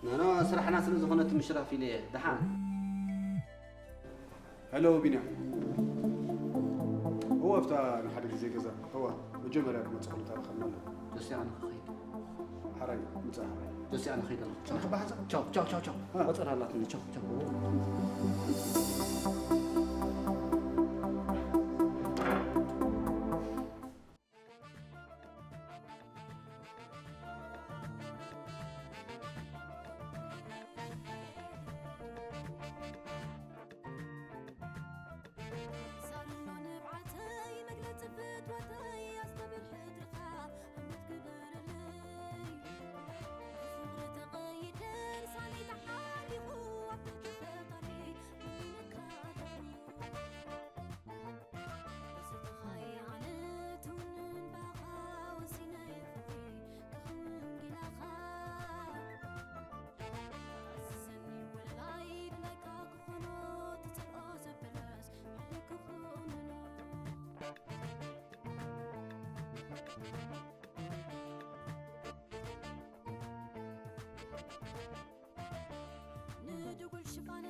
ኖ ኖ ስራሕና ስለ ዝኾነ እቲ ምሽራፍ ኢለ እየ። ደሓን ሄሎ ቢንያም። እወ ኣብታ ንሓደ ግዜ ገዛ እወ መጀመርያ ክመፅእ ከሎ ታረኸብና ኣሎ። ጆሲ ኣነ ክኸይድ። ሓራይ ምፃእ ሓራይ። ጆሲ ኣነ ኸይድ ኣለኹ። ንኽባሕፃ ቻው ቻው ቻው ቻው። እ። ቆፀራ ኣላትኒ። ቻው ቻው። ሳሎ ንብዓተይ መግለፂ ፍትወተይ ኣስተብህል ሕድርኻ ዓመት ግበረለይ ብፍቕሪ ተቐይደ ልሳነይ ተሓሊኹ ኣብ ትሕቲ ፈጣሪ ምንካተኹ ብዝተኻየ ኣነ ትውንን ባኻ ወሲነ ፍቕሪ ክኸውን ጊላኻ ኣዝዘኒ ወለላይ ድላይካ ክኾኖ ትፅልኦ ዘበለስ መሓለይ ክኾንኖ ንድጉል ሽፋን